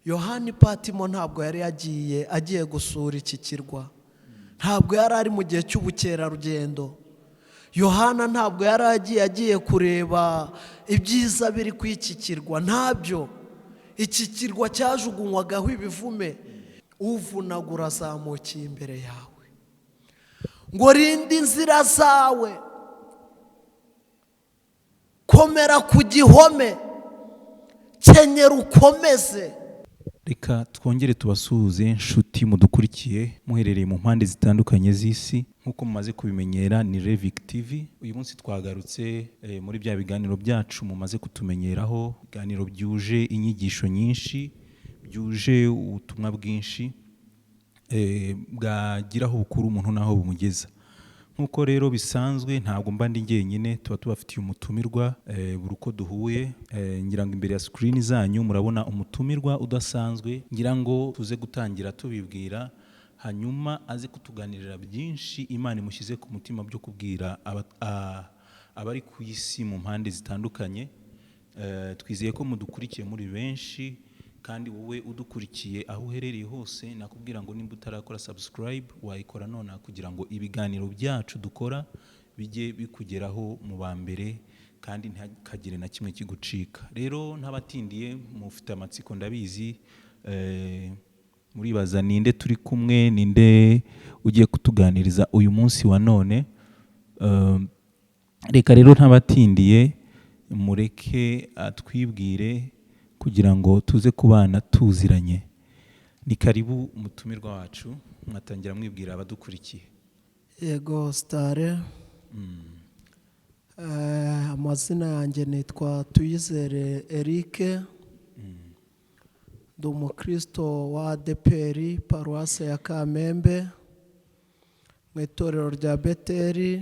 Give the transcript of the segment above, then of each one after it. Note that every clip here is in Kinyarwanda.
Yohani Patimo ntabwo yari yagiye agiye gusura iki kirwa, ntabwo yari ari mu gihe cy'ubukerarugendo. Yohana ntabwo yari agiye kureba ibyiza biri ku iki kirwa, ntabyo. Iki kirwa cyajugunywagaho ibivume. Uvunagura azamukiye imbere yawe ngo rinde inzira zawe, komera ku gihome, kenyera ukomeze. Reka twongere tubasuhuze, nshuti mudukurikiye muherereye mu mpande zitandukanye z'isi. Nk'uko mumaze kubimenyera, ni Revic TV. Uyu munsi twagarutse muri bya biganiro byacu mumaze kutumenyeraho, ibiganiro byuje inyigisho nyinshi, byuje ubutumwa bwinshi bwagira aho bukura umuntu n'aho bumugeza. Nk'uko rero bisanzwe, ntabwo mba ndi njyenyine, tuba tubafitiye umutumirwa buri uko duhuye. Ngira ngo imbere ya screen zanyu murabona umutumirwa udasanzwe. Ngira ngo tuze gutangira tubibwira, hanyuma aze kutuganirira byinshi Imana imushyize ku mutima byo kubwira abari ku isi mu mpande zitandukanye. Twizeye ko mudukurikiye muri benshi, kandi wowe udukurikiye aho uherereye hose, nakubwira ngo nimba utarakora subscribe, wayikora nonaha kugira ngo ibiganiro byacu dukora bijye bikugeraho mu ba mbere, kandi ntihakagire na kimwe kigucika. Rero ntabatindiye, mufite amatsiko ndabizi, muribaza ninde turi kumwe, ninde ugiye kutuganiriza uyu munsi wa none. Reka rero ntabatindiye, mureke atwibwire kugira ngo tuze kubana tuziranye. Ni karibu, umutumirwa wacu, mwatangira mwibwira abadukurikiye. Yego sitare. Amazina yanjye nitwa Tuyizere Eric, ndi umukristo wa ADEPR, paruwase ya Kamembe, mu itorero rya Beteri,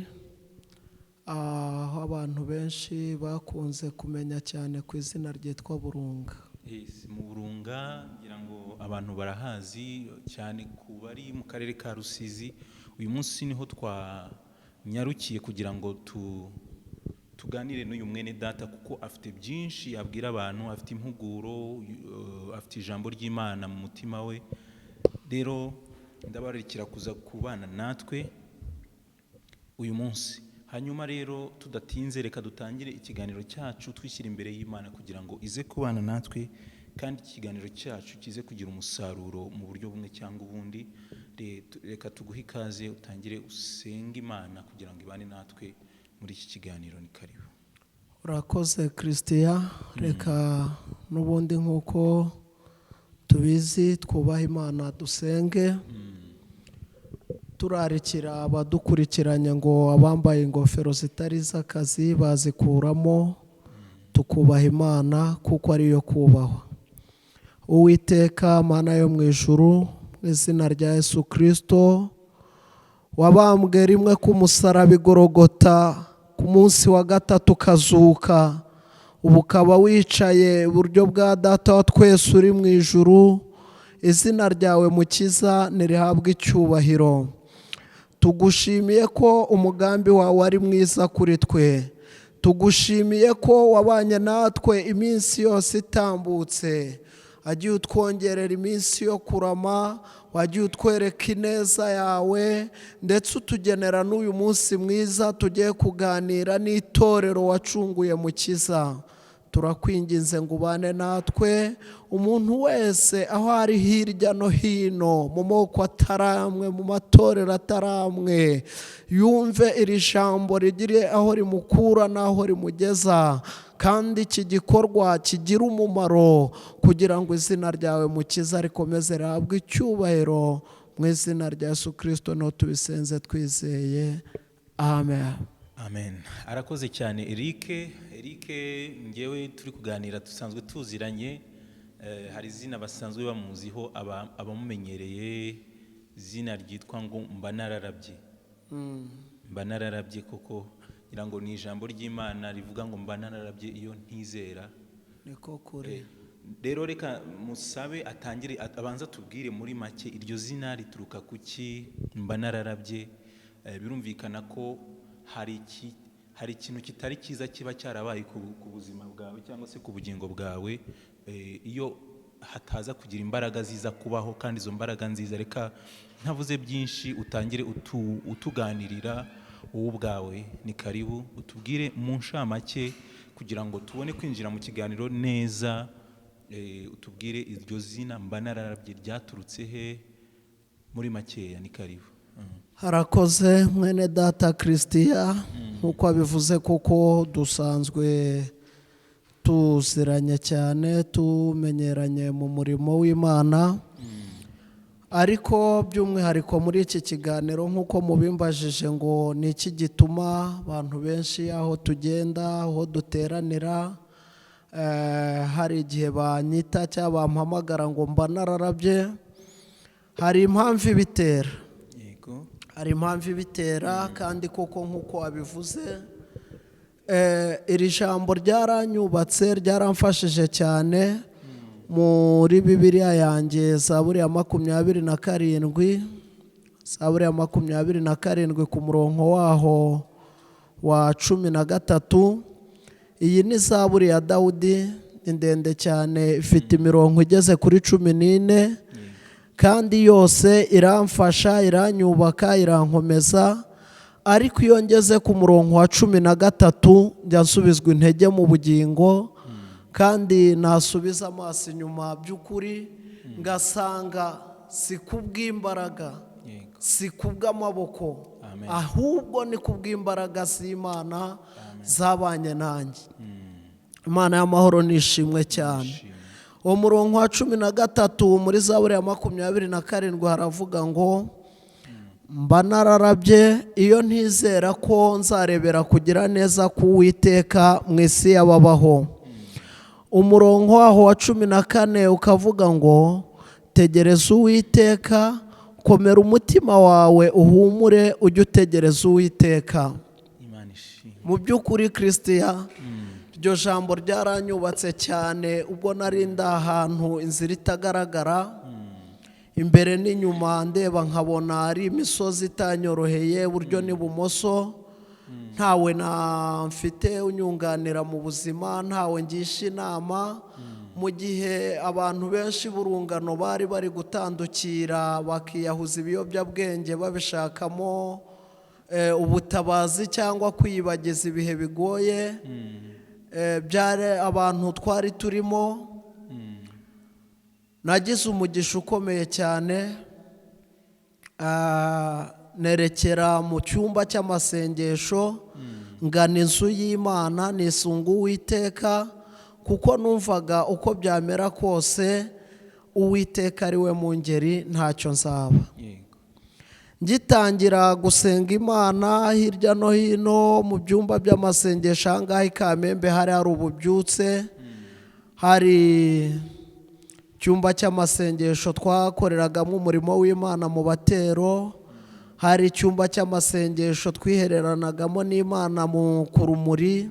aho abantu benshi bakunze kumenya cyane ku izina ryitwa Burunga. Yes, mu Burunga ngira ngo abantu barahazi cyane ku bari mu karere ka Rusizi. Uyu munsi niho twanyarukiye kugira ngo tuganire n'uyu mwene data, kuko afite byinshi abwira abantu, afite impuguro, afite ijambo ry'Imana mu mutima we. Rero ndabararikira kuza kubana natwe uyu munsi. Hanyuma rero tudatinze, reka dutangire ikiganiro cyacu twishyira imbere y'Imana kugira ngo ize kubana natwe, kandi ikiganiro cyacu kize kugira umusaruro mu buryo bumwe cyangwa ubundi. Reka tuguhe ikaze, utangire usenge Imana kugira ngo ibane natwe muri iki kiganiro. Ni karibu. Urakoze Christian. Reka n'ubundi nk'uko tubizi twubaha Imana, dusenge turarikira abadukurikiranye ngo abambaye ingofero zitari iz'akazi bazikuramo, tukubaha Imana kuko ariyo kubahwa. Uwiteka Mana yo mu ijuru, mu izina rya Yesu Kirisito wabambwe rimwe ku musaraba i Gologota, ku munsi wa gatatu ukazuka, ubu ukaba wicaye iburyo bwa Data wa twese uri mu ijuru, izina ryawe Mukiza ntirihabwe icyubahiro. Tugushimiye ko umugambi wawe ari mwiza kuri twe, tugushimiye ko wabanye natwe iminsi yose itambutse, wagiye utwongerera iminsi yo kurama, wagiye utwereka ineza yawe, ndetse utugenera n'uyu munsi mwiza tugiye kuganira n'itorero wacunguye. Mukiza, turakwinginze ngo ubane natwe. Umuntu wese aho ari hirya no hino, mu moko ataramwe, mu matorero ataramwe, yumve iri jambo rigire aho rimukura n'aho rimugeza, kandi iki gikorwa kigira umumaro kugira ngo izina ryawe Mukiza rikomeze rihabwe icyubahiro. Mu izina rya Yesu Kirisito niho tubisenze twizeye, amen. Amen. Arakoze cyane Eric. Eric ngewe turi kuganira dusanzwe tuziranye, hari izina basanzwe bamuziho abamumenyereye, izina ryitwa ngo Mba Nararabye. Mba nararabye koko, ngira ngo ni ijambo ry'Imana rivuga ngo mba nararabye iyo ntizera. Niko kuri. Rero reka musabe atangire abanza tubwire muri make iryo zina rituruka kuki, Mba Nararabye. Birumvikana ko hari ikintu kitari cyiza kiba cyarabaye ku buzima bwawe cyangwa se ku bugingo bwawe. Iyo hataza kugira imbaraga ziza kubaho, kandi izo mbaraga nziza. Reka ntavuze byinshi, utangire utuganirira wowe ubwawe. Ni karibu, utubwire mu nshamake kugira ngo tubone kwinjira mu kiganiro neza. Utubwire iryo zina Mba Nararabye ryaturutse he muri makeya. Ni karibu. Harakoze mwene data Christian, nk'uko abivuze kuko dusanzwe tuziranye cyane, tumenyeranye mu murimo w'Imana, ariko by'umwihariko muri iki kiganiro, nk'uko mubimbajije ngo ni iki gituma abantu benshi aho tugenda, aho duteranira, hari igihe banyita cyangwa bampamagara ngo mba nararabye, hari impamvu ibitera. Hari impamvu ibitera, kandi koko nk'uko wabivuze, iri jambo ryaranyubatse, ryaramfashije cyane. Muri Bibiliya yanjye, Zaburi ya 27, Zaburi ya 27 ku murongo waho wa 13. Iyi ni Zaburi ya Dawudi, ni ndende cyane, ifite imirongo igeze kuri 14, kandi yose iramfasha, iranyubaka, irankomeza. Ariko iyo ngeze ku murongo wa 13 njya nsubizwa intege mu bugingo, kandi nasubiza amaso inyuma by'ukuri ngasanga si kubw'imbaraga, si kubw'amaboko, ahubwo ni kubw'imbaraga z'Imana zabanye nanjye. Imana y'amahoro nishimwe cyane. Uwo murongo wa 13 muri Zaburi ya 27 haravuga ngo: mba nararabye iyo ntizera ko nzarebera kugira neza k'Uwiteka mu isi y'ababaho. Umurongo waho wa 14 ukavuga ngo: tegereza Uwiteka, komera umutima wawe uhumure, ujye utegereza Uwiteka. Mu by'ukuri Christian, iryo jambo ryaranyubatse cyane ubwo nari ndi ahantu inzira itagaragara, imbere n'inyuma ndeba nkabona ari imisozi itanyoroheye, iburyo n'ibumoso, ntawe na mfite unyunganira mu buzima, ntawe ngisha inama. Mu gihe abantu benshi b'urungano bari bari gutandukira bakiyahuza ibiyobyabwenge babishakamo ubutabazi cyangwa kwiyibagiza ibihe bigoye, byari abantu twari turimo. Nagize umugisha ukomeye cyane, nerekera mu cyumba cy'amasengesho, ngana inzu y'Imana, nisunga Uwiteka, kuko numvaga uko byamera kose Uwiteka ari we mungeri, ntacyo nzaba. Ngitangira gusenga Imana hirya no hino mu byumba by'amasengesho, aha ngaha i Kamembe hari ububyutse, hari icyumba cy'amasengesho twakoreragamo umurimo w'Imana mu batero, hari icyumba cy'amasengesho twihereranagamo n'Imana mu kurumuri,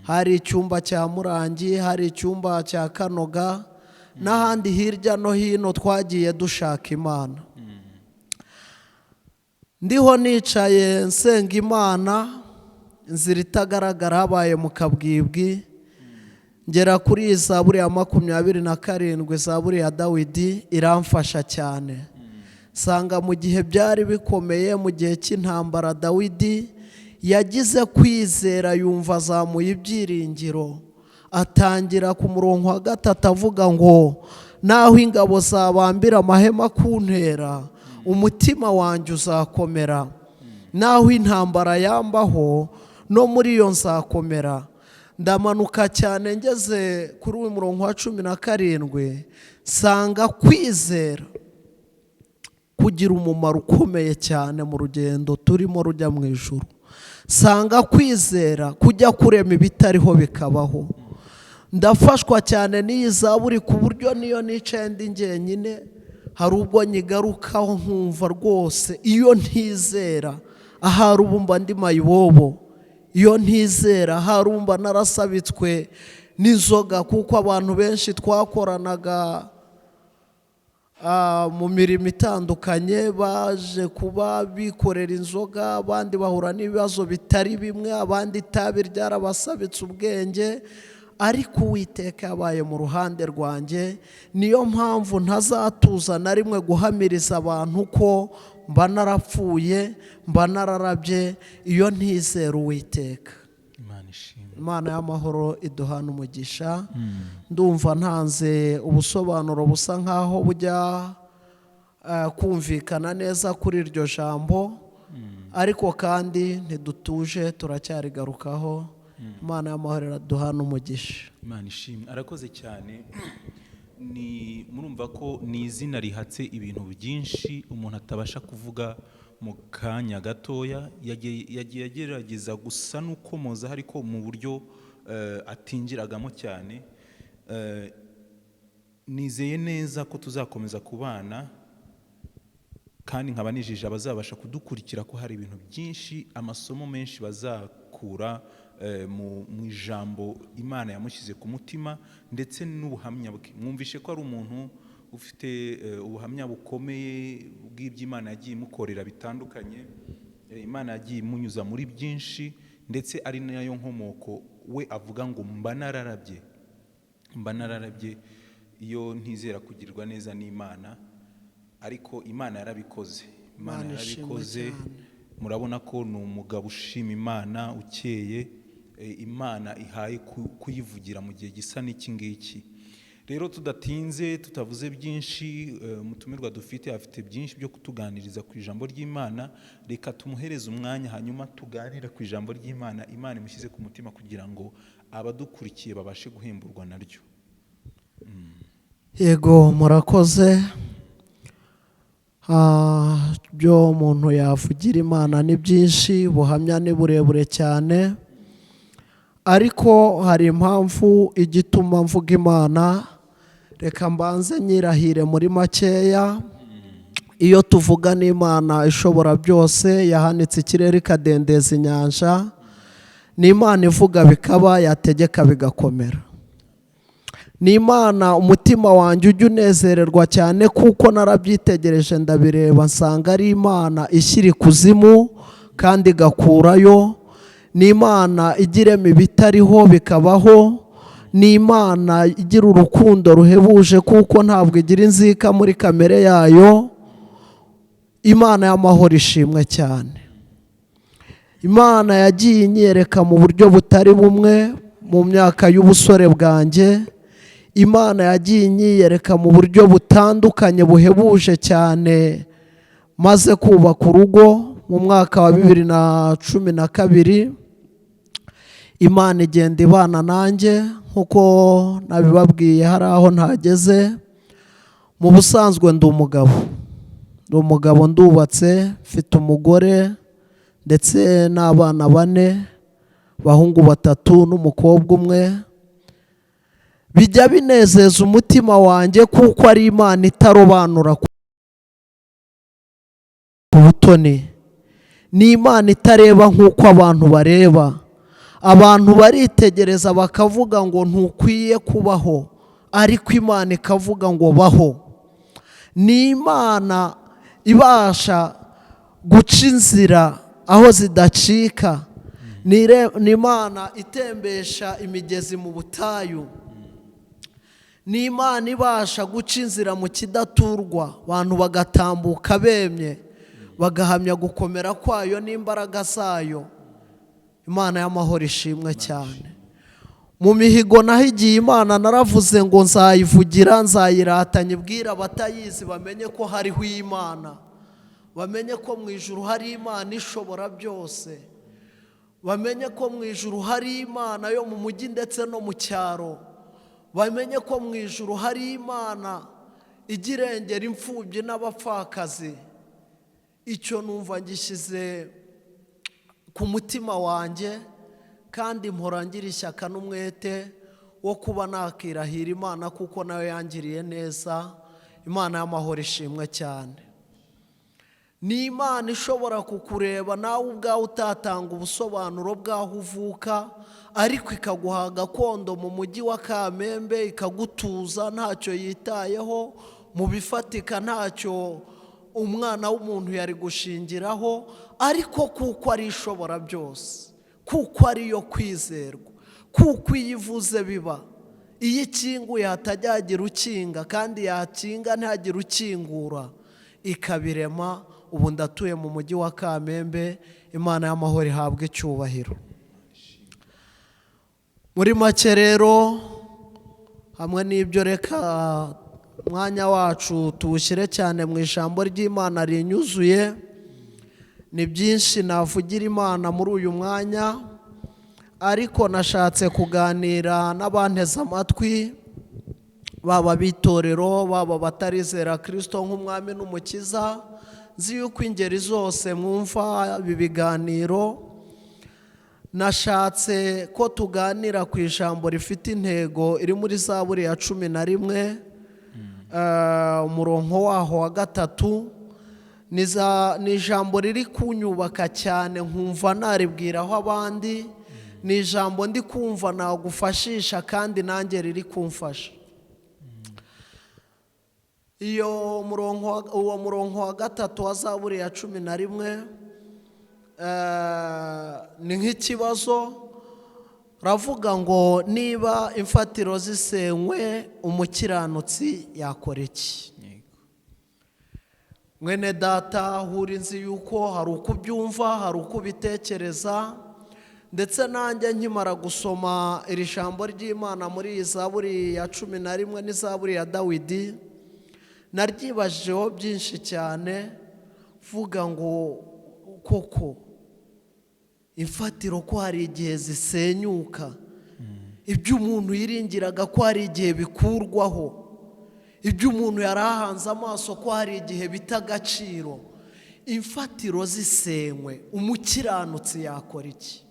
hari icyumba cya Murangi, hari icyumba cya Kanoga, n'ahandi hirya no hino twagiye dushaka Imana. Ndiho nicaye nsenga Imana, inzira itagaragara habaye mu kabwibwi, ngera kuri Zaburi ya 27, Zaburi ya Dawidi, iramfasha cyane. Sanga mu gihe byari bikomeye, mu gihe cy'intambara, Dawidi yagize kwizera, yumva azamuye ibyiringiro, atangira ku murongo wa 3 avuga ngo: naho ingabo zabambira amahema kuntera, umutima wanjye uzakomera, naho intambara yambaho, no muri iyo nzakomera. Ndamanuka cyane ngeze kuri uyu murongo wa 17, sanga kwizera kugira umumaro ukomeye cyane mu rugendo turimo rujya mu ijuru. Sanga kwizera kujya kurema ibitariho bikabaho. Ndafashwa cyane n'iyi zaburi, ku buryo niyo nicaye ndi njyenyine hari ubwo nyigarukaho nkumva rwose iyo ntizera ahari ubu mba ndi mayibobo, iyo ntizera ahari ubu mba narasabitswe n'inzoga, kuko abantu benshi twakoranaga mu mirimo itandukanye baje kuba bikorera inzoga, abandi bahura n'ibibazo bitari bimwe, abandi itabi ryarabasabitse ubwenge. Ariko Uwiteka yabaye mu ruhande rwanjye, niyo mpamvu ntazatuza na rimwe guhamiriza abantu ko mba narapfuye, mba nararabye, iyo ntizera Uwiteka. Imana ishimwe. Imana y'amahoro iduhana umugisha. Ndumva ntanze ubusobanuro busa nkaho bujya kumvikana neza kuri iryo jambo, ariko kandi ntidutuje, turacyarigarukaho. Imana y'amahoro iraduhana umugisha. Imana ishimwe, arakoze cyane. Ni murumva ko ni izina rihatse ibintu byinshi umuntu atabasha kuvuga mu kanya gatoya. Yagiye agerageza gusa n'ukomoza, ariko mu buryo atinjiragamo cyane. Nizeye neza ko tuzakomeza kubana, kandi nkaba nijije abazabasha kudukurikira ko hari ibintu byinshi, amasomo menshi bazakura mu ijambo Imana yamushyize ku mutima, ndetse n'ubuhamya bwe. Mwumvishe ko ari umuntu ufite ubuhamya bukomeye bw'ibyo Imana yagiye imukorera bitandukanye. Imana yagiye imunyuza muri byinshi, ndetse ari nayo nkomoko we avuga ngo mba nararabye, mba nararabye iyo ntizera kugirirwa neza n'Imana. Ariko Imana yarabikoze, Imana Imana ishimwe yarabikoze. cyane. Murabona ko ni umugabo ushima Imana, ukeye, Imana ihaye kuyivugira mu gihe gisa n'iki ngiki. Rero tudatinze, tutavuze byinshi, umutumirwa dufite afite byinshi byo kutuganiriza ku ijambo ry'Imana. Reka tumuhereze umwanya, hanyuma tuganire ku ijambo ry'Imana Imana imushyize ku mutima, kugira ngo abadukurikiye babashe guhemburwa naryo. Yego, murakoze. Byo umuntu yavugira Imana ni byinshi, ubuhamya ni burebure cyane, ariko hari impamvu igituma mvuga Imana. Reka mbanze nyirahire muri makeya. Iyo tuvuga n'Imana ishobora byose, yahanitse ikirere ikadendeza inyanja, ni Imana ivuga bikaba, yategeka bigakomera. Ni Imana umutima wanjye ujya unezererwa cyane, kuko narabyitegereje ndabireba, nsanga ari Imana ishyira ikuzimu kandi igakurayo. Ni Imana igira ibitariho bikabaho. Ni Imana igira urukundo ruhebuje, kuko ntabwo igira inzika muri kamere yayo. Imana y'amahoro ishimwe cyane. Imana yagiye inyereka mu buryo butari bumwe mu myaka y'ubusore bwanjye. Imana yagiye inyereka mu buryo butandukanye buhebuje cyane maze kubaka urugo mu mwaka wa 2012. Imana igenda ibana nanjye nk'uko nabibabwiye, hari aho ntageze. Mu busanzwe ndi umugabo, ndi umugabo, ndubatse, mfite umugore ndetse n'abana 4, abahungu 3 n'umukobwa 1. Bijya binezeza umutima wanjye kuko ari Imana itarobanura ku butoni. Ni Imana itareba nk'uko abantu bareba. Abantu baritegereza bakavuga ngo ntukwiye kubaho, ariko Imana ikavuga ngo baho. Ni Imana ibasha guca inzira aho zidacika. Ni Imana itembesha imigezi mu butayu. Ni Imana ibasha guca inzira mu kidaturwa, abantu bagatambuka bemye, bagahamya gukomera kwayo n'imbaraga zayo. Imana y'amahoro ishimwe cyane. Mu mihigo nahigiye Imana naravuze ngo nzayivugira, nzayirata, nyibwira abatayizi bamenye ko hariho Imana, bamenye ko mu ijuru hari Imana ishobora byose, bamenye ko mu ijuru hari Imana yo mu mujyi ndetse no mu cyaro, bamenye ko mu ijuru hari Imana ijya irengera imfubyi n'abapfakazi. Icyo numva ngishyize ku mutima wanjye, kandi mpora ngira ishyaka n'umwete wo kuba nakirahira Imana, kuko nayo yangiriye neza. Imana y'amahoro ishimwe cyane. Ni Imana ishobora kukureba nawe ubwawe utatanga ubusobanuro bw'aho uvuka, ariko ikaguha gakondo mu mujyi wa Kamembe, ikagutuza ntacyo yitayeho, mu bifatika ntacyo umwana w'umuntu yari gushingiraho, ariko kuko ari ishobora byose, kuko ari yo kwizerwa, Kuko iyo ivuze biba, iyo ikinguye hatajya hagira ukinga, kandi yakinga ntihagire ukingura, ikabirema. Ubu ndatuye mu mujyi wa Kamembe. Imana y'amahoro ihabwa icyubahiro. Muri make rero, hamwe n'ibyo, reka umwanya wacu tuwushyire cyane mu ijambo ry'Imana rinyuzuye. Ni byinshi navugira Imana muri uyu mwanya, ariko nashatse kuganira n'abanteze amatwi, baba b'itorero, baba batarizera Kristo nk'umwami n'umukiza. Nzi yuko ingeri zose mwumva ibi biganiro. Nashatse ko tuganira ku ijambo rifite intego iri muri Zaburi ya 11, umurongo waho wa 3. Ni ijambo riri kunyubaka cyane, nkumva naribwiraho abandi. Ni ijambo ndi kumva nagufashisha, kandi nanjye riri kumfasha. Iyo murongo, uwo murongo wa 3 wa Zaburi ya 11, ni nk'ikibazo. Ravuga ngo niba imfatiro zisenywe, umukiranutsi yakora iki? Mwene data, huri nzi yuko hari uko ubyumva, hari uko ubitekereza. Ndetse nanjye nkimara gusoma iri jambo ry'Imana muri iyi Zaburi ya 11 n'Izaburi ya Dawidi, naryibajijeho byinshi cyane, vuga ngo koko imfatiro ko hari igihe zisenyuka, ibyo umuntu yiringiraga ko hari igihe bikurwaho, ibyo umuntu yari ahanze amaso ko hari igihe bita agaciro, imfatiro zisenywe, umukiranutsi yakora iki?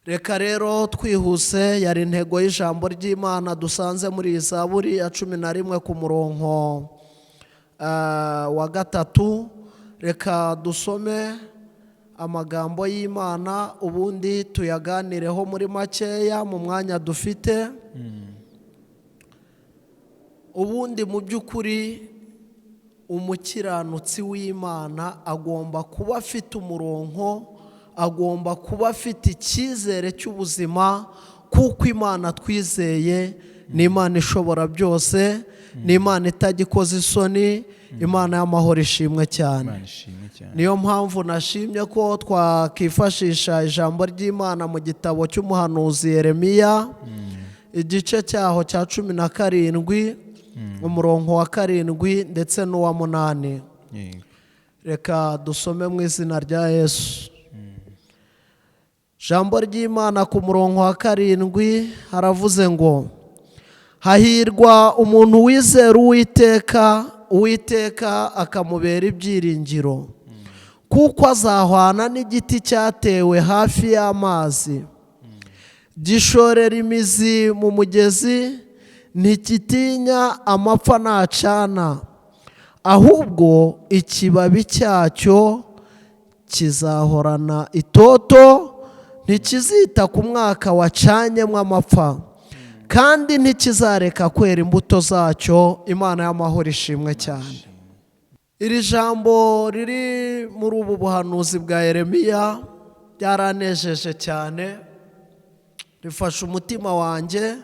Reka rero twihuse, yari intego y'ijambo ry'Imana dusanze muri iyi Zaburi ya 11 ku murongo wa 3. Reka dusome amagambo y'Imana, ubundi tuyaganireho muri makeya mu mwanya dufite. Ubundi mu by'ukuri umukiranutsi w'Imana agomba kuba afite umurongo, agomba kuba afite icyizere cy'ubuzima, kuko Imana twizeye ni Imana ishobora byose, ni Imana itagikoza isoni, Imana y'amahoro ishimwe cyane. Niyo mpamvu nashimye ko twakifashisha ijambo ry'Imana mu gitabo cy'umuhanuzi Yeremiya, igice cyaho cya 17, umurongo wa 7 ndetse n'uwa 8. Reka dusome mu izina rya Yesu. Jambo ry'Imana ku murongo wa 7 haravuze ngo: hahirwa umuntu wizera Uwiteka, Uwiteka akamubera ibyiringiro, kuko azahwana n'igiti cyatewe hafi y'amazi, gishorera imizi mu mugezi, ntikitinya amapfa nacana, ahubwo ikibabi cyacyo kizahorana itoto, ntikizita ku mwaka wacanyemo amapfa, kandi ntikizareka kwera imbuto zacyo. Imana y'amahoro ishimwe cyane. Iri jambo riri muri ubu buhanuzi bwa Yeremiya byaranejeje cyane, rifasha umutima wanjye.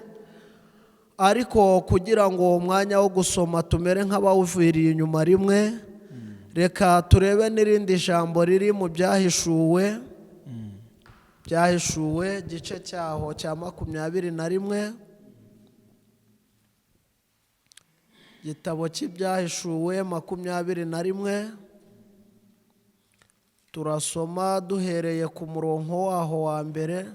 Ariko kugira ngo umwanya wo gusoma tumere nk'abawuviriye inyuma rimwe, reka turebe n'irindi jambo riri mu byahishuwe. Byahishuwe igice cyaho cya 21, igitabo cy'ibyahishuwe 21, turasoma duhereye ku murongo waho wa mbere.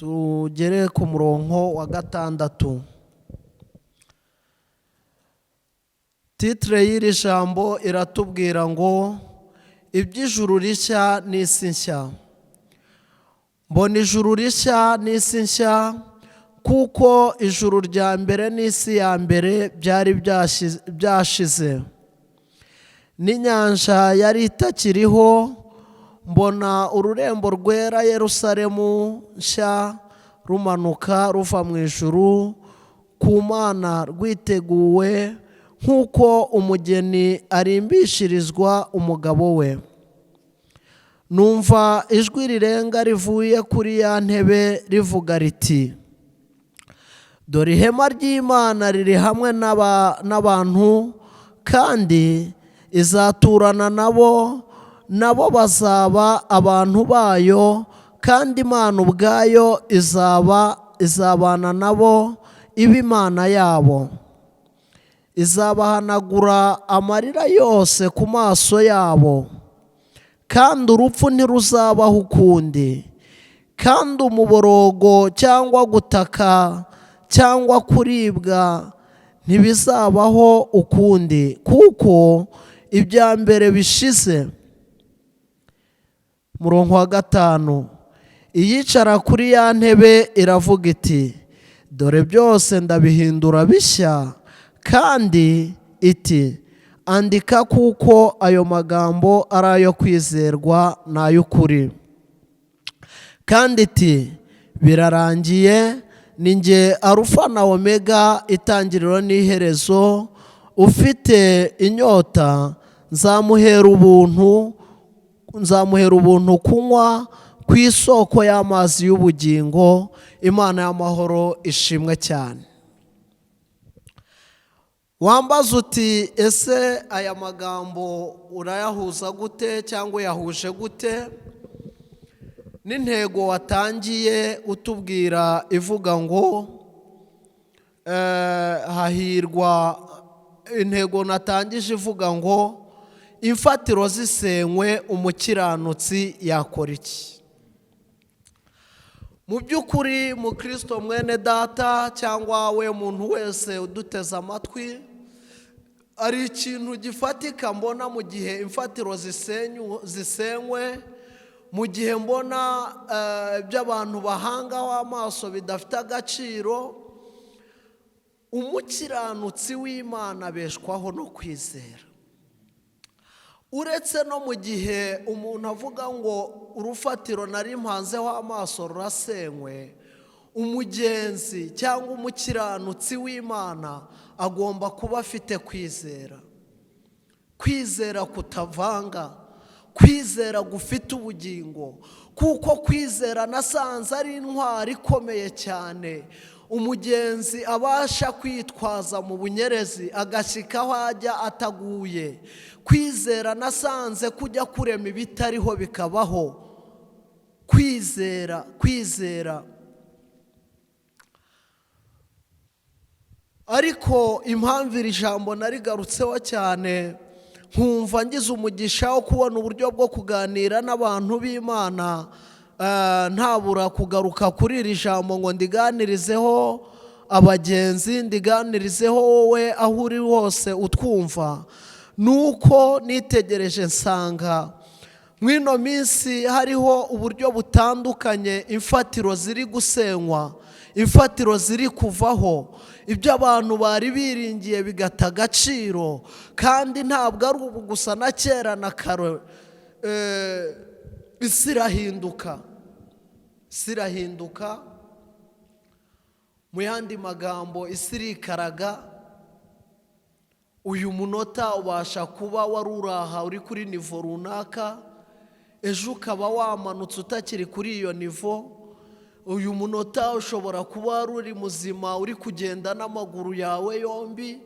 Tugere ku murongo wa 6. Titre y'iri jambo iratubwira ngo iby'ijuru rishya n'isi nshya. Mbona ijuru rishya n'isi nshya, kuko ijuru rya mbere n'isi ya mbere byari byashize, n'inyanja yari itakiriho. Mbona ururembo rwera Yerusalemu nshya rumanuka ruva mu ijuru ku Mana rwiteguwe nk'uko umugeni arimbishirizwa umugabo we. Numva ijwi rirenga rivuye kuri ya ntebe rivuga riti: dore ihema ry'Imana riri hamwe n'abantu, kandi izaturana nabo, nabo bazaba abantu bayo, kandi Imana ubwayo izabana nabo, iba Imana yabo. Izabahanagura amarira yose ku maso yabo, kandi urupfu ntiruzabaho ukundi, kandi umuborogo cyangwa gutaka cyangwa kuribwa ntibizabaho ukundi, kuko ibya mbere bishize. Murongo wa 5, iyicara kuri ya ntebe iravuga iti: dore byose ndabihindura bishya, kandi iti: andika, kuko ayo magambo ari ayo kwizerwa n'ay'ukuri. Kandi iti: birarangiye, ni njye Arufa na Omega, itangiriro n'iherezo. Ufite inyota nzamuhera ubuntu kunywa ku isoko y'amazi y'ubugingo. Imana y'amahoro ishimwe cyane. Wambaza uti: ese aya magambo urayahuza gute cyangwa uyahuje gute n'intego watangiye utubwira ivuga ngo hahirwa? Intego natangije ivuga ngo imfatiro zisenywe umukiranutsi yakora iki? Mu by'ukuri, mukristo mwene data cyangwa we muntu wese uduteze amatwi, ari ikintu gifatika mbona mu gihe imfatiro zisenywe, mu gihe mbona ibyo abantu bahangaho amaso bidafite agaciro. Umukiranutsi w'Imana abeshwaho no kwizera. Uretse no mu gihe umuntu avuga ngo urufatiro nari mpanzeho amaso rurasenywe, umugenzi cyangwa umukiranutsi w'Imana agomba kuba afite kwizera, kwizera kutavanga, kwizera gufite ubugingo, kuko kwizera nasanze ari intwari ikomeye cyane. Umugenzi abasha kwitwaza mu bunyerezi agashyika aho ajya ataguye. Kwizera nasanze kujya kurema ibitariho bikabaho. Kwizera, kwizera. Ariko impamvu iri jambo narigarutseho cyane, nkumva ngize umugisha wo kubona uburyo bwo kuganira n'abantu b'Imana, ntabura kugaruka kuri iri jambo ngo ndiganirizeho abagenzi, ndiganirizeho wowe aho uri hose utwumva. Nuko nitegereje nsanga mw'ino minsi hariho uburyo butandukanye imfatiro ziri gusenywa, imfatiro ziri kuvaho, ibyo abantu bari biringiye bigata agaciro. Kandi ntabwo ari ubu gusa, na kera na kare isi irahinduka, isi irahinduka. Mu yandi magambo, isi irikaraga. Uyu munota ubasha kuba wari uraha uri kuri nivo runaka, ejo ukaba wamanutse utakiri kuri iyo nivo. Uyu munota ushobora kuba wari uri muzima, uri kugenda n'amaguru yawe yombi.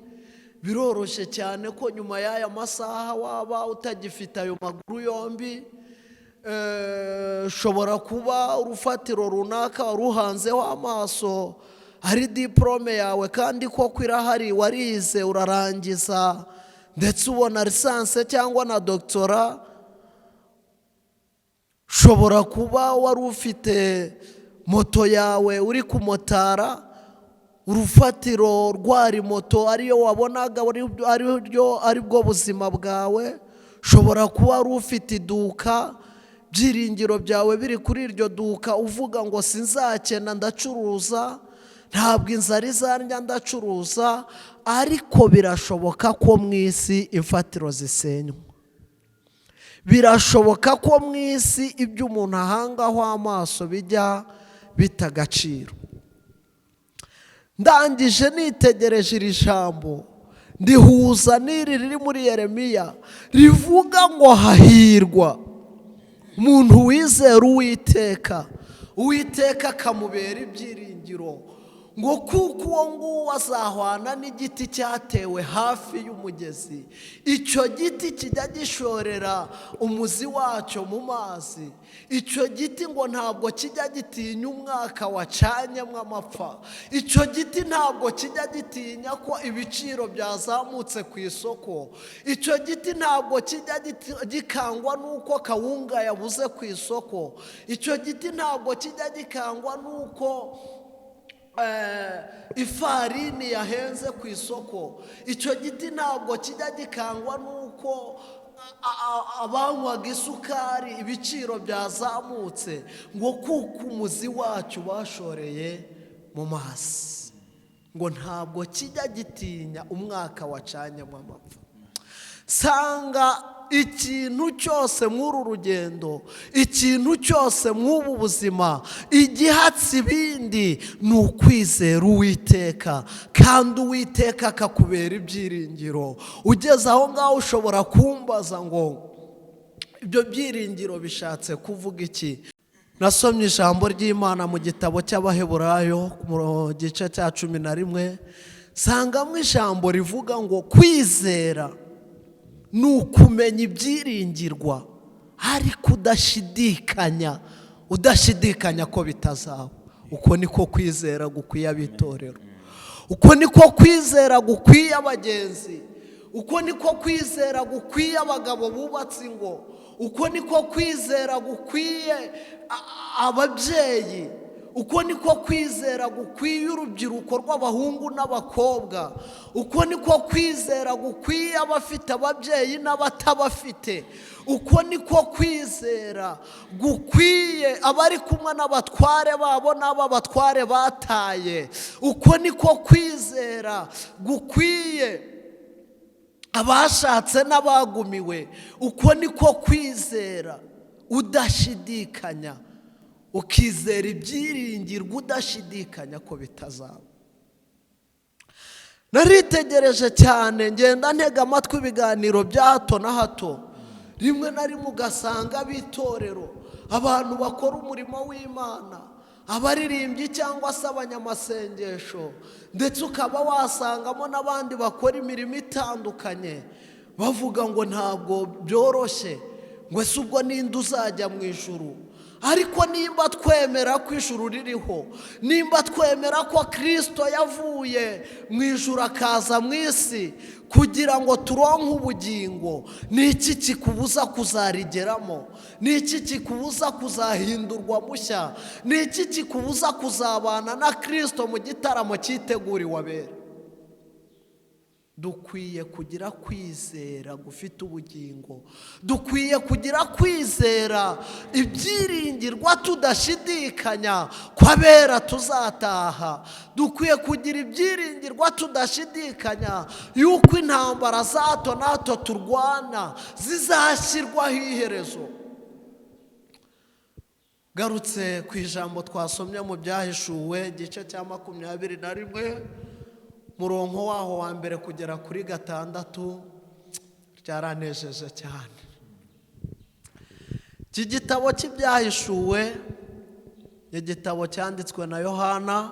Biroroshye cyane ko nyuma y'aya masaha waba utagifite ayo maguru yombi. Ushobora kuba urufatiro runaka waruhanzeho amaso ari diporome yawe, kandi koko irahari, warize urarangiza, ndetse ubona lisansi cyangwa na dogitora. Ushobora kuba wari ufite moto yawe uri kumotara, urufatiro rwari moto ariyo wabonaga ari bwo buzima bwawe. Ushobora kuba wari ufite iduka, byiringiro byawe biri kuri iryo duka, uvuga ngo sinzakena ndacuruza, ntabwo inzara izarya ndacuruza. Ariko birashoboka ko mu isi imfatiro zisenywa, birashoboka ko mu isi ibyo umuntu ahangaho amaso bijya bita agaciro. Ndangije nitegereje iri jambo, ndihuza n'iri riri muri Yeremiya rivuga ngo hahirwa umuntu wizera Uwiteka, Uwiteka akamubera ibyiringiro, ngo kuko uwo nguwo azahwana n'igiti cyatewe hafi y'umugezi, icyo giti kijya gishorera umuzi wacyo mu mazi, icyo giti ngo ntabwo kijya gitinya umwaka wacanyemo amapfa, icyo giti ntabwo kijya gitinya ko ibiciro byazamutse ku isoko, icyo giti ntabwo kijya gikangwa n'uko kawunga yabuze ku isoko, icyo giti ntabwo kijya gikangwa n'uko ifarini yahenze ku isoko, icyo giti ntabwo kijya gikangwa n'uko abanywaga isukari ibiciro byazamutse, ngo kuko umuzi wacyo bashoreye mu mazi, ngo ntabwo kijya gitinya umwaka wacanyemo amapfa. Sanga ikintu cyose mw'uru rugendo, ikintu cyose mw'ubu buzima, igihatse ibindi ni ukwizera Uwiteka, kandi Uwiteka akakubera ibyiringiro. Ugeze aho ngaho ushobora kumbaza ngo ibyo byiringiro bishatse kuvuga iki? Nasomye ijambo ry'Imana mu gitabo cy'Abaheburayo mu gice cya 11, sangamo ijambo rivuga ngo kwizera ni ukumenya ibyiringirwa ariko udashidikanya ko bitazaba. Uko niko kwizera gukwiye abitorero, uko niko kwizera gukwiye abagenzi, uko niko kwizera gukwiye abagabo bubatse ingo, uko niko kwizera gukwiye ababyeyi, uko niko kwizera gukwiye urubyiruko rw'abahungu n'abakobwa, uko niko kwizera gukwiye abafite ababyeyi n'abatabafite, uko niko kwizera gukwiye abari kumwe n'abatware babo n'ababatware bataye, uko niko kwizera gukwiye abashatse n'abagumiwe, uko niko kwizera udashidikanya, ukizera ibyiringirwa udashidikanya ko bitazaba. Naritegereje cyane, ngenda ntega amatwi ibiganiro bya hato na hato, rimwe na rimwe ugasanga ab'itorero, abantu bakora umurimo w'Imana, abaririmbyi cyangwa se abanyamasengesho, ndetse ukaba wasangamo n'abandi bakora imirimo itandukanye, bavuga ngo ntabwo byoroshye, ngo ese ubwo ninde uzajya mu ijuru? Ariko nimba twemera ko ijuru ririho, nimba twemera ko Kristo yavuye mu ijuru akaza mu isi kugira ngo turonke ubugingo, ni iki kikubuza kuzarigeramo? Ni iki kikubuza kuzahindurwa mushya? Ni iki kikubuza kuzabana na Kristo mu gitaramo cyiteguriwe abera? Dukwiye kugira kwizera gufite ubugingo, dukwiye kugira kwizera ibyiringirwa tudashidikanya ko abera tuzataha, dukwiye kugira ibyiringirwa tudashidikanya yuko intambara za hato na hato turwana zizashyirwaho iherezo. Garutse ku ijambo twasomye mu Byahishuwe igice cya 21, murongo waho wa mbere kugera kuri 6, ryaranejeje cyane. Iki gitabo cy'Ibyahishuwe ni igitabo cyanditswe na Yohana.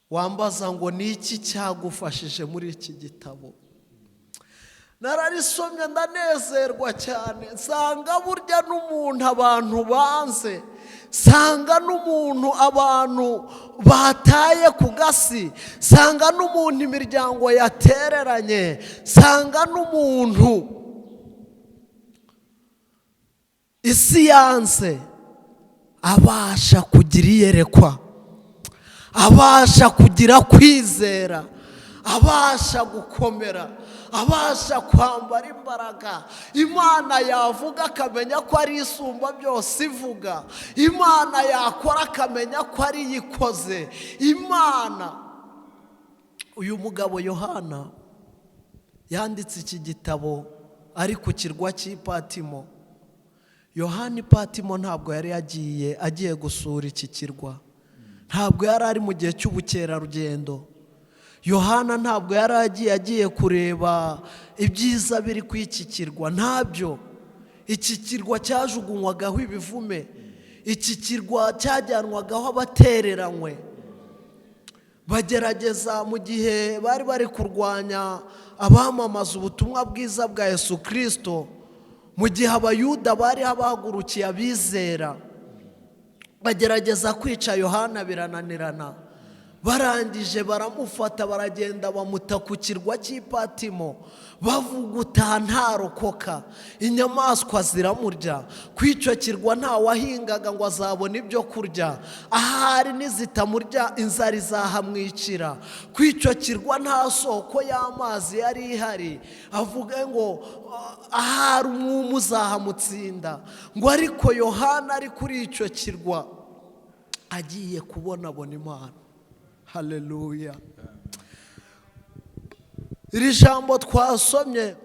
Wambaza ngo ni iki cyagufashije muri iki gitabo? Nararisomye ndanezerwa cyane, nsanga burya n'umuntu abantu banze, nsanga n'umuntu abantu bataye ku gasi, nsanga n'umuntu imiryango yatereranye, nsanga n'umuntu isi yanze, abasha kugira iyerekwa, abasha kugira kwizera, abasha gukomera, abasha kwambara imbaraga. Imana yavuga akamenya ko ari isumba byose ivuga, Imana yakora akamenya ko ari iyikoze. Imana, uyu mugabo Yohana yanditse iki gitabo ari ku kirwa cy'i Patimo. Yohana i Patimo ntabwo yari agiye gusura iki kirwa, Ntabwo yari ari mu gihe cy'ubukerarugendo. Yohana ntabwo yari agiye kureba ibyiza biri ku iki kirwa, ntabyo. Iki kirwa cyajugunywagaho ibivume, iki kirwa cyajyanwagaho abatereranywe. Bagerageza mu gihe bari bari kurwanya abamamaza ubutumwa bwiza bwa Yesu Kristo, mu gihe Abayuda bari bahagurukiye abizera, bagerageza kwica Yohana birananirana. Barangije baramufata, baragenda bamuta ku kirwa cy'Ipatimo, bavuguta ntarokoka, inyamaswa ziramurya. Ku icyo kirwa nta wahingaga ngo azabone ibyo kurya, ahari nizitamurya inzara izahamwicira. Ku icyo kirwa nta soko y'amazi yari ihari, avuga ngo ahari umwuma uzahamutsinda. Ngo ariko Yohana ari kuri icyo kirwa agiye kubonabona Imana. Haleluya. Iri jambo twasomye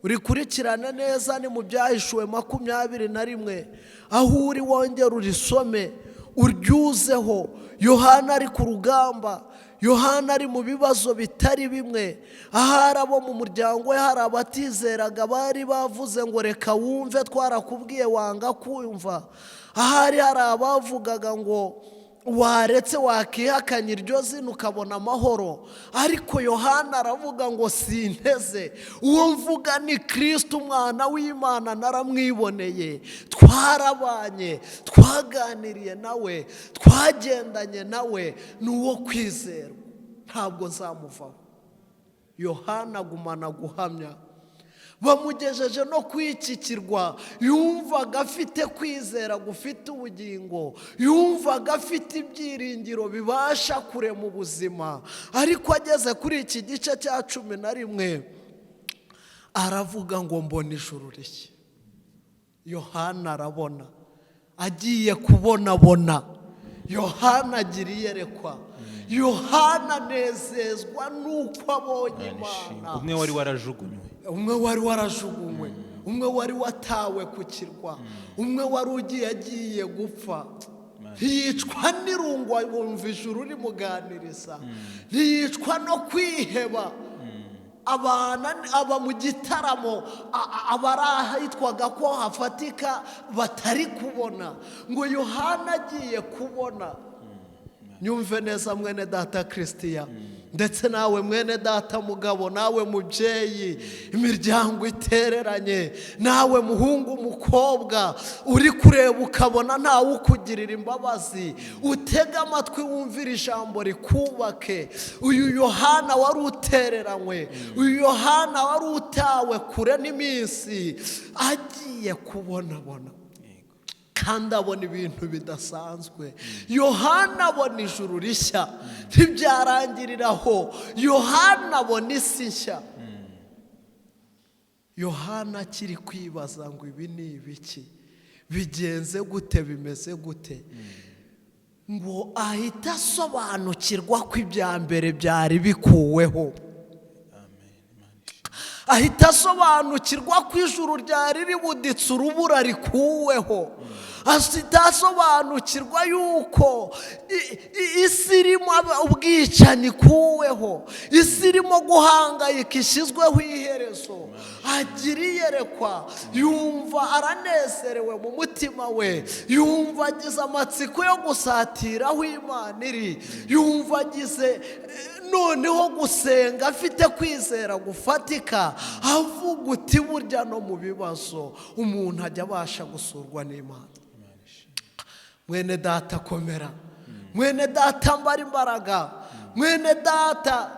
urikurikirane neza, ni mu Byahishuwe 21, aho uri wongera urisome uryuzeho. Yohana ari ku rugamba, Yohana ari mu bibazo bitari bimwe. Ahari abo mu muryango we hari abatizeraga bari bavuze ngo reka wumve, twarakubwiye wanga kumva. Ahari hari abavugaga ngo waretse wakihakanya iryo zina ukabona amahoro. Ariko Yohana aravuga ngo sinteze, uwo mvuga ni Kristo umwana w'Imana, naramwiboneye, twarabanye, twaganiriye nawe, twagendanye nawe, ni uwo kwizerwa, ntabwo nzamuvaho. Yohana agumana guhamya. Bamugejeje no kwikikirwa, yumvaga afite kwizera gufite ubugingo, yumvaga afite ibyiringiro bibasha kurema ubuzima. Ariko ageze kuri iki gice cya 11 aravuga ngo mbona ijuru rishya. Yohana arabona, agiye kubonabona. Yohana agira iyerekwa, Yohana anezezwa nuko abonye Imana. Umwe wari warajugunywe, umwe wari warajugunywe, umwe wari watawe ku kirwa, umwe wari ugiye agiye gupfa, ntiyicwa n'irungu wumva ijuru rimuganiriza, ntiyicwa no kwiheba. Aba mu gitaramo, aba ari ahitwaga ko hafatika batari kubona. Ngo Yohana agiye kubona. Nyumve neza mwene data Christian, ndetse nawe mwene data mugabo, nawe mubyeyi, imiryango itereranye, nawe muhungu umukobwa uri kureba ukabona ntawe ukugirira imbabazi, utega amatwi wumvira ijambo rikubake. Uyu Yohana wari utereranywe, uyu Yohana wari utawe kure n'iminsi, agiye kubonabona kandi abona ibintu bidasanzwe. Yohana abona ijuru rishya, ntibyarangiriraho. Yohana abona isi nshya. Yohana akiri kwibaza ngo ibi ni ibiki, bigenze gute, bimeze gute, ngo ahita asobanukirwa ko ibya mbere byari bikuweho. Ahita asobanukirwa ko ijuru ryari ribuditse urubura rikuweho. Ahita asobanukirwa yuko isi irimo ubwicanyi ikuweho, isi irimo guhangayika ishyizweho iherezo. Agira iyerekwa, yumva aranezerewe mu mutima we, yumva agize amatsiko yo gusatira aho Imana iri, yumva agize noneho gusenga afite kwizera gufatika, avuga uti burya no mu bibazo umuntu ajya abasha gusurwa n'Imana. Mwene data komera, mwene data mbara imbaraga, mwene data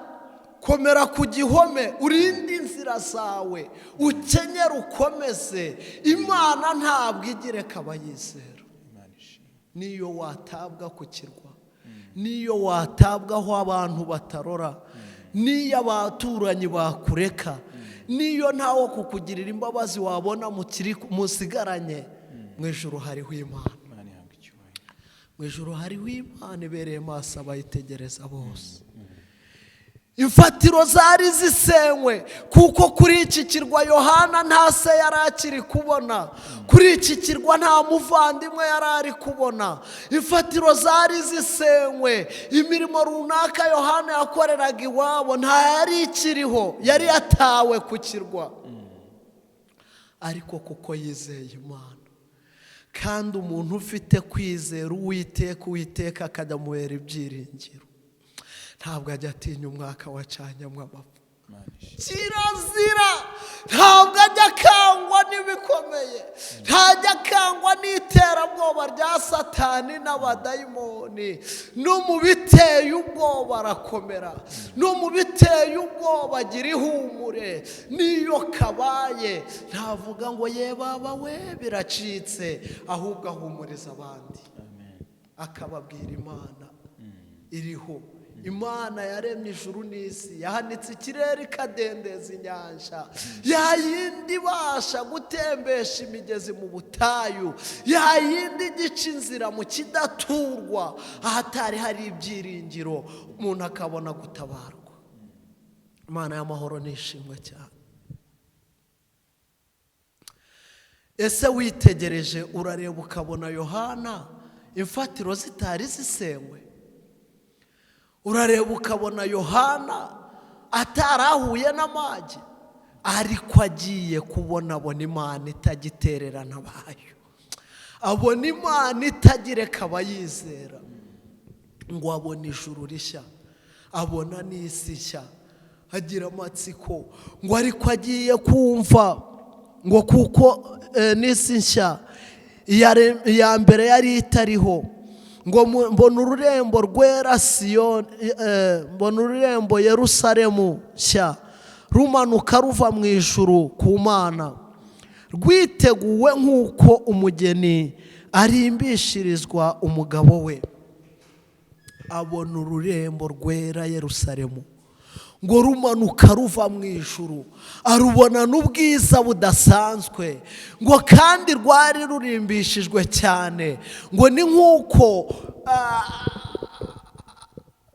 komera ku gihome, urinde inzira zawe, ukenyere ukomeze. Imana ntabwo igireka abayizera. Niyo watabwa ku kirwa, niyo watabwa aho abantu batarora, niyo abaturanyi bakureka, niyo ntawo kukugirira imbabazi wabona musigaranye, mu ijuru hariho Imana. Mu ijuru hariho Imana ibereye maso abayitegereza bose. Imfatiro zari zisenywe, kuko kuri iki kirwa Yohana nta se yari akiri kubona, kuri iki kirwa nta muvandimwe yari ari kubona. Imfatiro zari zisenywe, imirimo runaka Yohana yakoreraga iwabo nta yari ikiriho, yari yatawe ku kirwa. Ariko kuko yizeye Imana, kandi umuntu ufite kwizera Uwiteka, Uwiteka akajya amuhera ibyiringiro, ntabwo ajya atinya umwaka wacanyemo amapfa. Kirazira, ntabwo ajya akangwa n'ibikomeye, ntajya akangwa n'iterabwoba rya Satani n'abadayimoni. No mu biteye ubwoba arakomera, no mu biteye ubwoba agira ihumure. N'iyo kabaye ntavuga ngo ye baba we biracitse, ahubwo ahumuriza abandi, akababwira Imana iriho. Imana yaremye ijuru n'isi, yahanitse ikirere ikadendeza inyanja, yayindi ibasha gutembesha imigezi mu butayu, yayindi igica inzira mu kidaturwa, ahatari hari ibyiringiro umuntu akabona gutabarwa. Imana y'amahoro nishimwe cyane. Ese witegereje urareba ukabona Yohana imfatiro zitari zisenywe? Urareba ukabona Yohana atarahuye n'amage, ariko agiye kubona abona Imana itagitererana abayo, abona Imana itagireka abayizera, ngo abona ijuru rishya, abona n'isi nshya, agira amatsiko ngo ariko agiye kumva ngo kuko n'isi nshya iya mbere yari itariho, ngo mbona ururembo rwera Siyoni, mbona ururembo Yerusalemu nshya rumanuka ruva mu ijuru ku Mana, rwiteguwe nk'uko umugeni arimbishirizwa umugabo we. Abona ururembo rwera Yerusalemu ngo rumanuka ruva mu ijuru, arubona n'ubwiza budasanzwe, ngo kandi rwari rurimbishijwe cyane, ngo ni nk'uko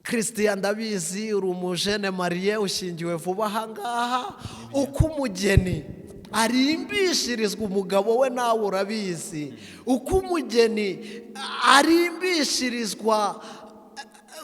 Christian ndabizi uri umujene mariye ushingiwe vuba aha ngaha, uko umugeni arimbishirizwa umugabo we nawe urabizi, uko umugeni arimbishirizwa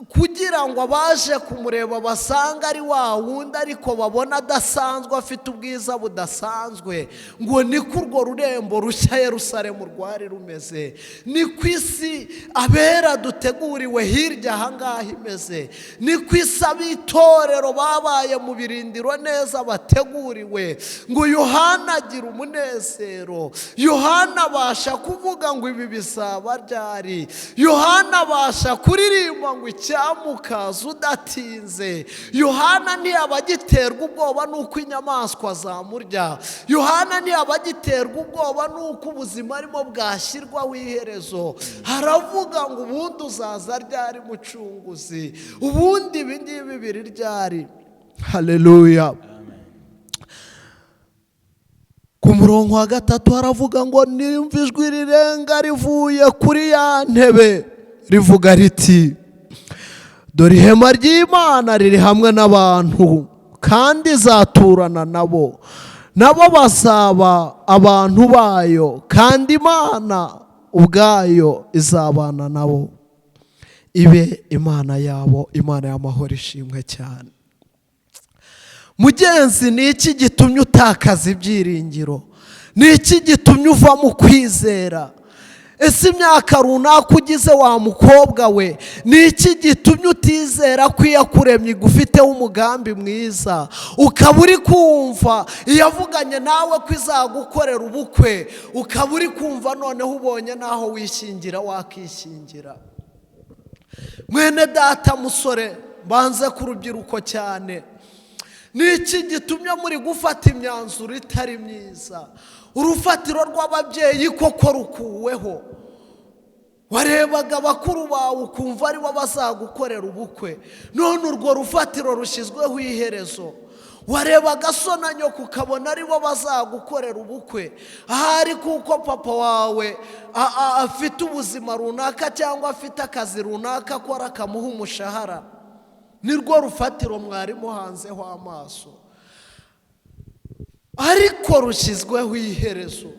kugira ngo abaje kumureba basanga ari wa wundi, ariko babona adasanzwe, afite ubwiza budasanzwe, ngo niko urwo rurembo rushya Yerusalemu rwari rumeze, ni ku isi abera duteguriwe hirya aha ngaha imeze, ni ku isi ab'itorero babaye mu birindiro neza bateguriwe. Ngo Yohana agira umunezero, Yohana abasha kuvuga ngo ibi bizaba ryari, Yohana abasha kuririmba ngo icyamukaza udatinze. Yohana ntiyabagiterwa ubwoba nuko inyamaswa zamurya, Yohana ntiyabagiterwa ubwoba nuko ubuzima arimo bwashyirwaho iherezo. Haravuga ngo ubundi uzaza ryari mucunguzi, ubundi ibi ngibi biri ryari. Haleluya. Ku murongo wa 3 haravuga ngo nimva ijwi rirenga rivuye kuri ya ntebe rivuga riti, dore ihema ry'Imana riri hamwe n'abantu, kandi izaturana nabo, nabo bazaba abantu bayo, kandi Imana ubwayo izabana nabo, ibe Imana yabo. Imana y'amahoro ishimwe cyane. Mugenzi, ni iki gitumye utakaza ibyiringiro? Ni iki gitumye uva mu kwizera? Ese imyaka runaka ugize wa mukobwa we, ni iki gitumye utizera ko iyakuremye igufiteho umugambi mwiza, ukaba uri kumva iyavuganye nawe ko izagukorera ubukwe, ukaba uri kumva noneho ubonye naho wishingira wakishingira? Mwene data musore, mbanze ku rubyiruko cyane, ni iki gitumye muri gufata imyanzuro itari myiza? Urufatiro rw'ababyeyi koko rukuweho. Warebaga abakuru bawe ukumva aribo bazagukorera ubukwe, none urwo rufatiro rushyizweho iherezo. Warebaga so na nyoko ukabona aribo bazagukorera ubukwe, ahari kuko papa wawe afite ubuzima runaka cyangwa afite akazi runaka akora akamuha umushahara. Nirwo rufatiro mwarimu hanzeho amaso, ariko rushyizweho iherezo.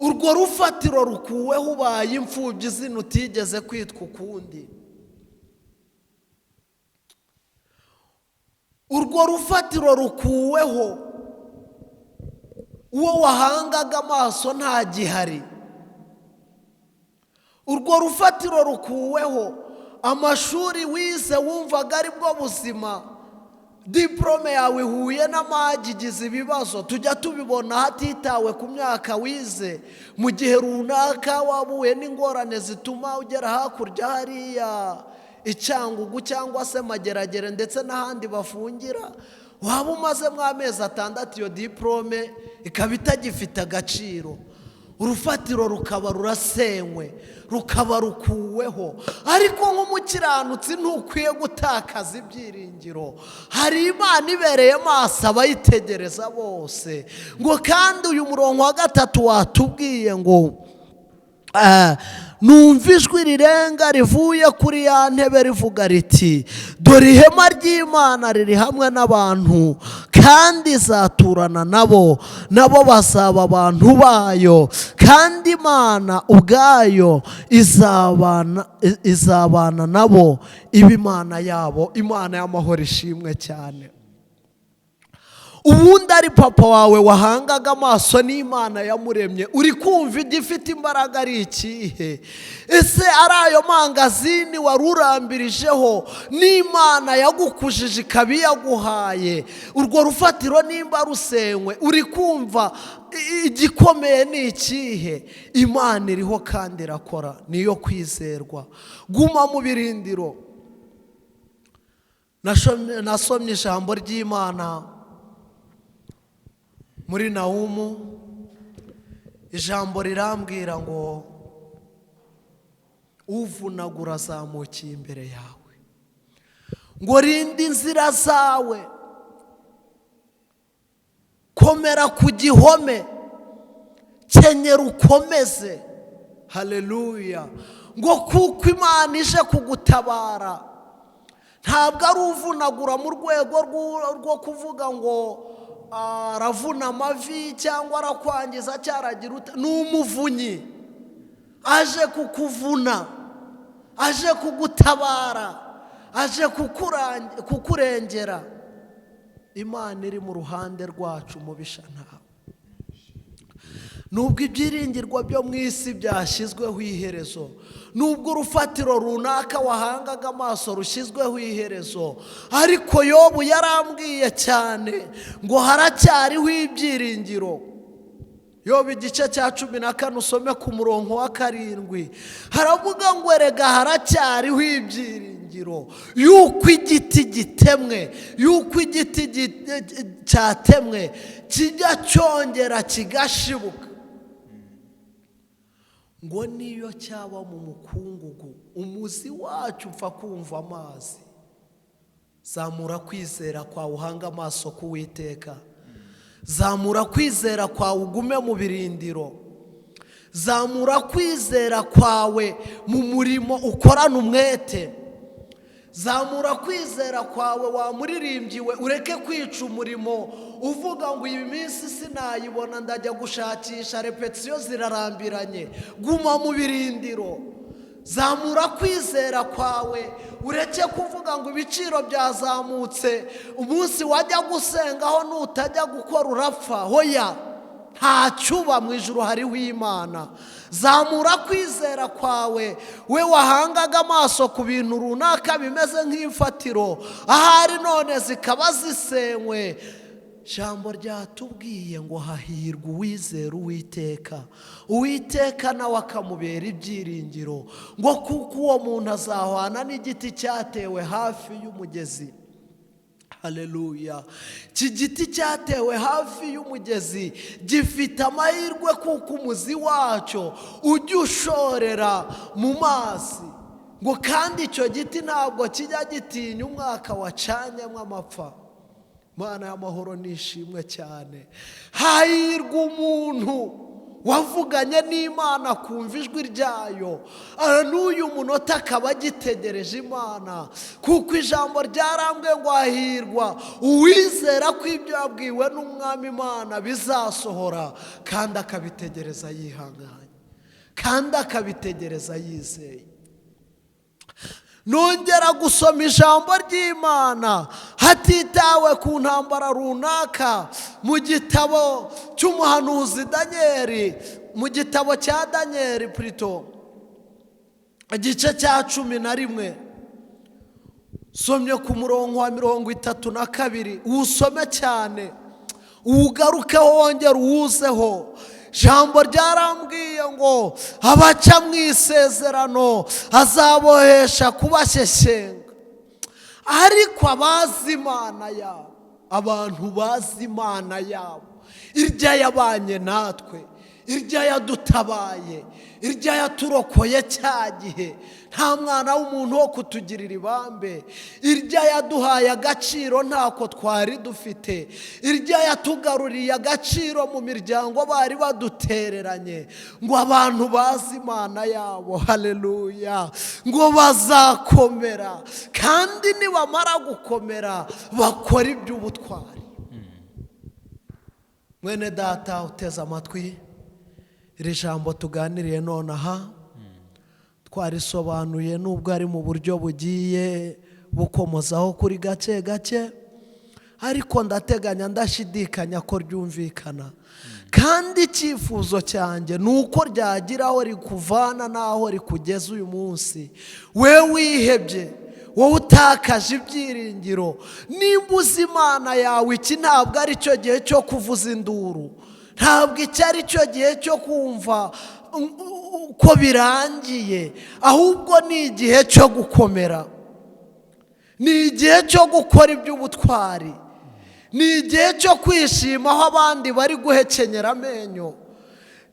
Urwo rufatiro rukuweho, ubaye imfubyi, izina utigeze kwitwa ukundi. Urwo rufatiro rukuweho, uwo wahangaga amaso nta gihari. Urwo rufatiro rukuweho, amashuri wize wumvaga ari bwo buzima, diporome yawe ihuye n'amagi igize ibibazo. Tujya tubibona hatitawe ku myaka wize, mu gihe runaka wabuye n'ingorane zituma ugera hakurya hariya Icyangugu cyangwa se Mageragere ndetse n'ahandi bafungira, waba umazemo amezi 6, iyo diporome ikaba itagifite agaciro. Urufatiro rukaba rurasenywe, rukaba rukuweho. Ariko nk'umukiranutsi ntukwiye gutakaza ibyiringiro. Hari Imana ibereye maso abayitegereza bose. Ngo kandi uyu murongo wa 3 watubwiye ngo numva ijwi rirenga rivuye kuri ya ntebe rivuga riti: dore ihema ry'Imana riri hamwe n'abantu, kandi izaturana nabo, nabo bazaba abantu bayo, kandi Imana ubwayo izabana nabo, iba Imana yabo. Imana y'amahoro ishimwe cyane. Ubundi ari papa wawe wahangaga amaso n'Imana yamuremye, uri kumva igifite imbaraga ari ikihe? Ese ari ayo mangazini wari urambirijeho n'Imana yagukujije ikaba iyaguhaye? Urwo rufatiro nimba rusenywe, uri kumva igikomeye ni ikihe? Imana iriho kandi irakora, niyo kwizerwa. Guma mu birindiro. Nasomye ijambo ry'Imana muri Nahumu, ijambo rirambwira ngo uvunagura azamukiye imbere yawe, ngo rinde inzira zawe, komera ku gihome, kenyera ukomeze. Haleluya. Ngo kuko Imana ije kugutabara. Ntabwo ari uvunagura mu rwego rwo kuvuga ngo aravuna amavi cyangwa arakwangiza cyaragira ute, ni umuvunyi aje kukuvuna, aje kugutabara, aje kukurengera. Imana iri mu ruhande rwacu, mubisha ntawe. Nubwo ibyiringirwa byo mu isi byashyizweho iherezo, nubwo urufatiro runaka wahangaga amaso rushyizweho iherezo, ariko Yobu yarambwiye cyane ngo haracyariho ibyiringiro. Yobu igice cya 14 usome ku murongo wa 7, haravuga ngo erega haracyariho ibyiringiro yuko igiti gitemwe, yuko igiti cyatemwe kijya cyongera kigashibuka, ngo niyo cyaba mu mukungugu umuzi wacyo upfa kumva amazi. Zamura kwizera kwawe, uhanga amaso ku Uwiteka. Zamura kwizera kwawe, ugume mu birindiro. Zamura kwizera kwawe mu murimo ukorana umwete. Zamura kwizera kwawe wa muririmbyi we, ureke kwica umurimo uvuga ngo iyi minsi sinayibona, ndajya gushakisha, repetition zirarambiranye. Guma mu birindiro. Zamura kwizera kwawe, ureke kuvuga ngo ibiciro byazamutse, umunsi wajya gusengaho nutajya gukora urapfa. Hoya, nta cyuba mu ijuru hariho Imana. Zamura kwizera kwawe, we wahangaga amaso ku bintu runaka bimeze nk'imfatiro, ahari none zikaba zisenywe. Ijambo ryatubwiye ngo hahirwa uwizera Uwiteka, Uwiteka nawe akamubera ibyiringiro, ngo kuko uwo muntu azahwana n'igiti cyatewe hafi y'umugezi. Haleluya. Iki giti cyatewe hafi y'umugezi gifite amahirwe kuko umuzi wacyo ujya ushorera mu mazi, ngo kandi icyo giti ntabwo kijya gitinya umwaka wacanyemo amapfa. Imana y'amahoro nishimwe cyane. Hahirwa umuntu Wavuganye n'Imana kumva ijwi ryayo, n'uyu munota akaba agitegereje Imana, kuko ijambo ryarambwe ngo hahirwa uwizera ko ibyo yabwiwe n'Umwami Imana bizasohora, kandi akabitegereza yihanganye, kandi akabitegereza yizeye. Nongera gusoma ijambo ry'Imana hatitawe ku ntambara runaka, mu gitabo cy'umuhanuzi Danieli, mu gitabo cya Danieli plutôt, igice cya 11, somye ku murongo wa 32, usome cyane, ugarukeho wongere uwuzeho. Jambo ryarambwiye ngo abaca mu isezerano azabohesha kubashyeshyenga, ariko abazi Imana yabo, abantu bazi Imana yabo, irya yabanye natwe, irya yadutabaye, irya yaturokoye cya gihe nta mwana w'umuntu wo kutugirira ibambe, irya yaduhaye agaciro ntako twari dufite, irya yatugaruriye agaciro mu miryango bari badutereranye, ngo abantu bazi Imana yabo, haleluya, ngo bazakomera, kandi nibamara gukomera bakora iby'ubutwari. Mwene data uteze amatwi iri jambo tuganiriye nonaha, twarisobanuye nubwo ari mu buryo bugiye bukomozaho kuri gake gake, ariko ndateganya ndashidikanya ko ryumvikana, kandi icyifuzo cyanjye ni uko ryagira aho rikuvana n'aho rikugeza uyu munsi. We wihebye, wowe utakaje ibyiringiro, nimba uzi Imana yawe, iki ntabwo ari cyo gihe cyo kuvuza induru, ntabwo iki ari cyo gihe cyo kumva ko birangiye, ahubwo ni igihe cyo gukomera, ni igihe cyo gukora iby'ubutwari, ni igihe cyo kwishima aho abandi bari guhekenyera amenyo,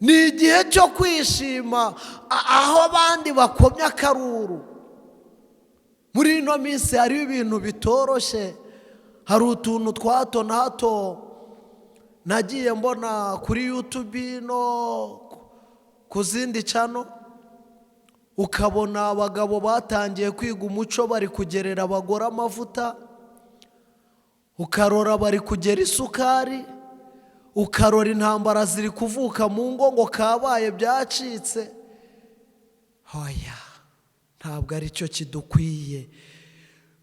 ni igihe cyo kwishima aho abandi bakomye akaruru. Muri ino minsi hariho ibintu bitoroshye, hari utuntu twa hato na hato nagiye mbona kuri YouTube no ku zindi channel, ukabona abagabo batangiye kwiga umuco bari kugerera abagore amavuta, ukarora bari kugera isukari, ukarora intambara ziri kuvuka mu ngo ngo kabaye byacitse. Oya, ntabwo aricyo kidukwiye.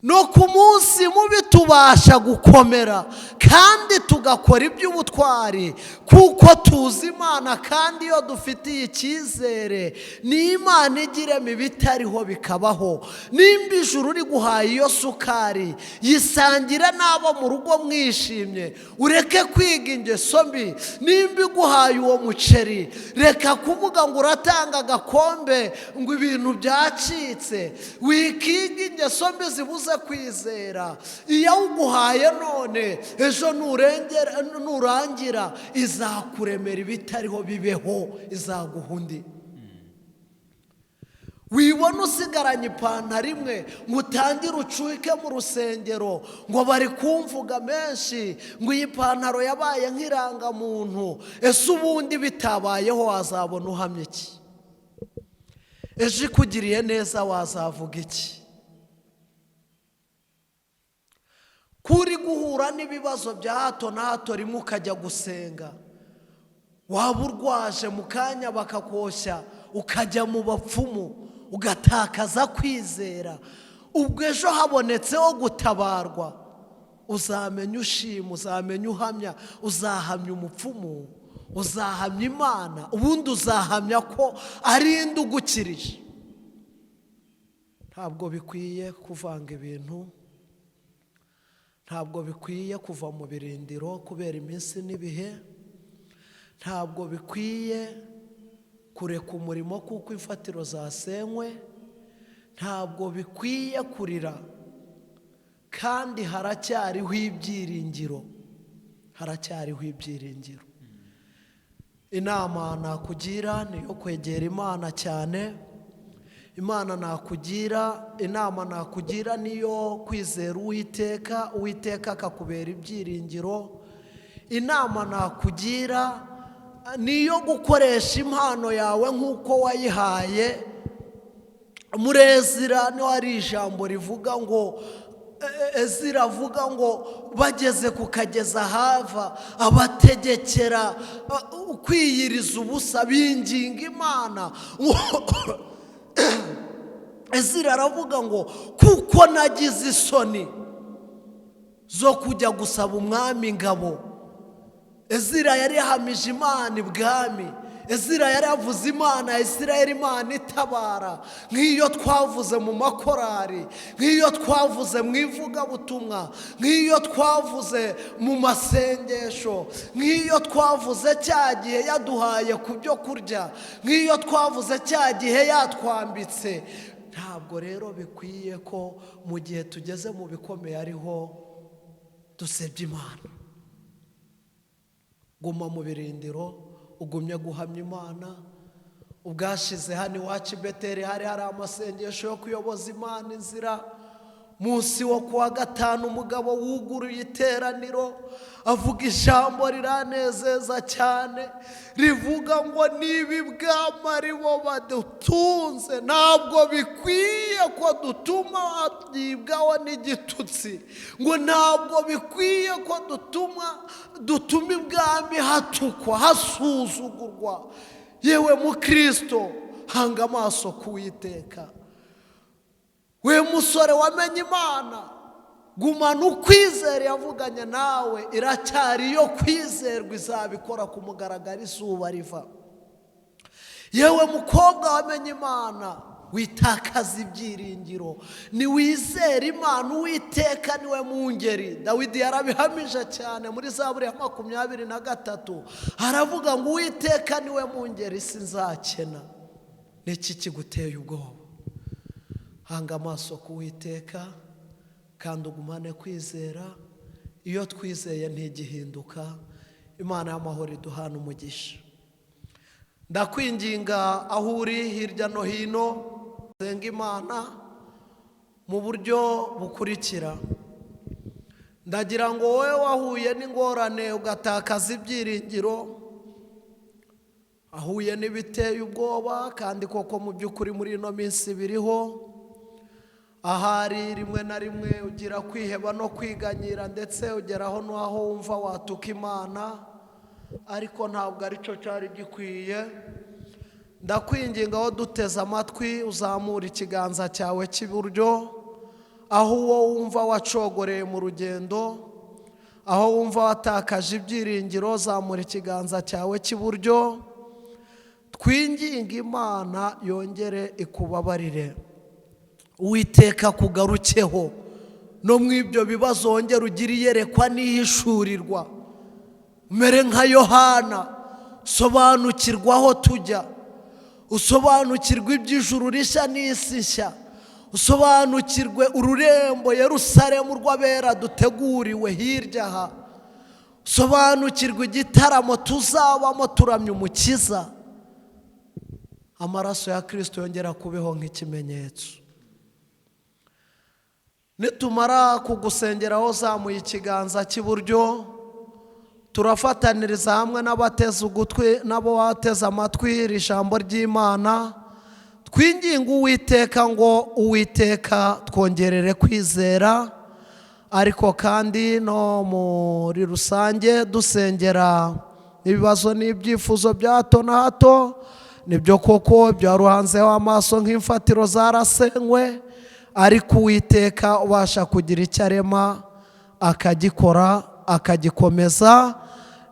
No ku munsi mubi tubasha gukomera kandi tugakora iby'ubutwari, kuko tuzi Imana, kandi iyo dufitiye icyizere ni Imana igirema ibitariho bikabaho. Nimba ijuru riguhaye iyo sukari, yisangira n'abo mu rugo mwishimye, ureke kwiga ingeso mbi. Nimba iguhaye uwo muceri, reka kuvuga ngo uratanga agakombe ngo ibintu byacitse, wikiga ingeso mbi zibuze kwizera. Iyo uguhaye none, ejo nurangira izakuremera ibitariho bibeho, izaguha undi. Wibona usigaranye ipantaro imwe ngo utangire ucuke mu rusengero ngo bari kumvuga menshi ngo iyi pantaro yabaye nk'irangamuntu. Ese ubundi bitabayeho wazabona uhamye iki? Ejo ikugiriye neza wazavuga iki? Kuri guhura n'ibibazo bya hato na hato, rimwe ukajya gusenga, waba urwaje mu kanya bakakoshya, ukajya mu bapfumu, ugatakaza kwizera. Ubwo ejo habonetseho gutabarwa, uzamenya ushima, uzamenya uhamya, uzahamya umupfumu, uzahamya Imana, ubundi uzahamya ko ari inde ugukirije. Ntabwo bikwiye kuvanga ibintu, ntabwo bikwiye kuva mu birindiro kubera iminsi n'ibihe, ntabwo bikwiye kureka umurimo kuko imfatiro zasenywe, ntabwo bikwiye kurira, kandi haracyariho ibyiringiro, haracyariho ibyiringiro. Inama nakugira ni iyo kwegera Imana cyane. Imana nakugira, inama nakugira niyo kwizera Uwiteka, Uwiteka akakubera ibyiringiro. Inama nakugira Niyo gukoresha impano yawe nk'uko wayihaye. Muri Ezira niho hari ijambo rivuga ngo, Ezira avuga ngo bageze ku kageza Hava, abategekera kwiyiriza ubusa, binginga Imana. Ezira aravuga ngo kuko nagize isoni zo kujya gusaba umwami ingabo. Ezira yari yahamije Imana ibwami. Ezira yari yavuze Imana ya Isirayeli, Imana itabara, nk'iyo twavuze mu makorari, nk'iyo twavuze mu ivugabutumwa, nk'iyo twavuze mu masengesho, nk'iyo twavuze cya gihe yaduhaye ku byo kurya, nk'iyo twavuze cya gihe yatwambitse. Ntabwo rero bikwiye ko mu gihe tugeze mu bikomeye ariho dusebya Imana. Guma mu birindiro, ugumye guhamya Imana. Ubwashize hano iwacu i Beteli hari amasengesho yo kuyoboza Imana inzira. Munsi wo kuwa gatanu umugabo wuguruye iteraniro avuga ijambo riranezeza cyane, rivuga ngo niba ibwami aribo badutunze, ntabwo bikwiye ko dutuma hatibwaho n'igitutsi, ngo ntabwo bikwiye ko dutuma ibwami hatukwa, hasuzugurwa. Yewe mukristo, hanga amaso ku Uwiteka. We musore wamenye Imana, gumana ukwizera yavuganye nawe, iracyari iyo kwizerwa, izabikora ku mugaragaro izuba riva. Yewe mukobwa wamenye Imana, witakaza ibyiringiro, niwizere Imana. Uwiteka niwe mungeri. Dawidi yarabihamije cyane muri Zaburi ya 23, aravuga ngo Uwiteka niwe mungeri, sinzakena. Niki kiguteye ubwoba? Hanga amaso ku Uwiteka kandi ugumane kwizera. Iyo twizeye ntigihinduka. Imana y'amahoro iduhana umugisha. Ndakwinginga aho uri hirya no hino, senga Imana mu buryo bukurikira. Ndagira ngo wowe wahuye n'ingorane ugatakaza ibyiringiro, ahuye n'ibiteye ubwoba, kandi koko mu by'ukuri muri ino minsi biriho, ahari rimwe na rimwe ugira kwiheba no kwiganyira, ndetse ugeraho n'aho wumva watuka Imana, ariko ntabwo aricyo cyari gikwiye. Ndakwinginga aho duteze amatwi, uzamura ikiganza cyawe cy'iburyo, aho uwo wumva wacogoreye mu rugendo, aho wumva watakaje ibyiringiro, zamura ikiganza cyawe cy'iburyo. Twinginga Imana yongere ikubabarire. Uwiteka kugarukeho no mu ibyo bibazo, wongere ugire iyerekwa n'ihishurirwa, umere nka Yohana, sobanukirwa aho tujya, usobanukirwe iby'ijuru rishya n'isi nshya, usobanukirwe ururembo Yerusalemu rw'abera duteguriwe hirya aha, usobanukirwe igitaramo tuzabamo turamya Umukiza. Amaraso ya Kristo yongera kubeho nk'ikimenyetso. Nitumara kugusengeraho zamuye ikiganza cy'iburyo, turafataniriza hamwe n'abateze ugutwi n'abo wateze amatwi iri jambo ry'Imana. Twinginga Uwiteka ngo Uwiteka twongerere kwizera, ariko kandi no muri rusange dusengera ibibazo n'ibyifuzo bya hato na hato. Nibyo koko byaruhanzeho amaso nk'imfatiro zarasenywe, ariko Uwiteka ubasha kugira icyo arema akagikora akagikomeza,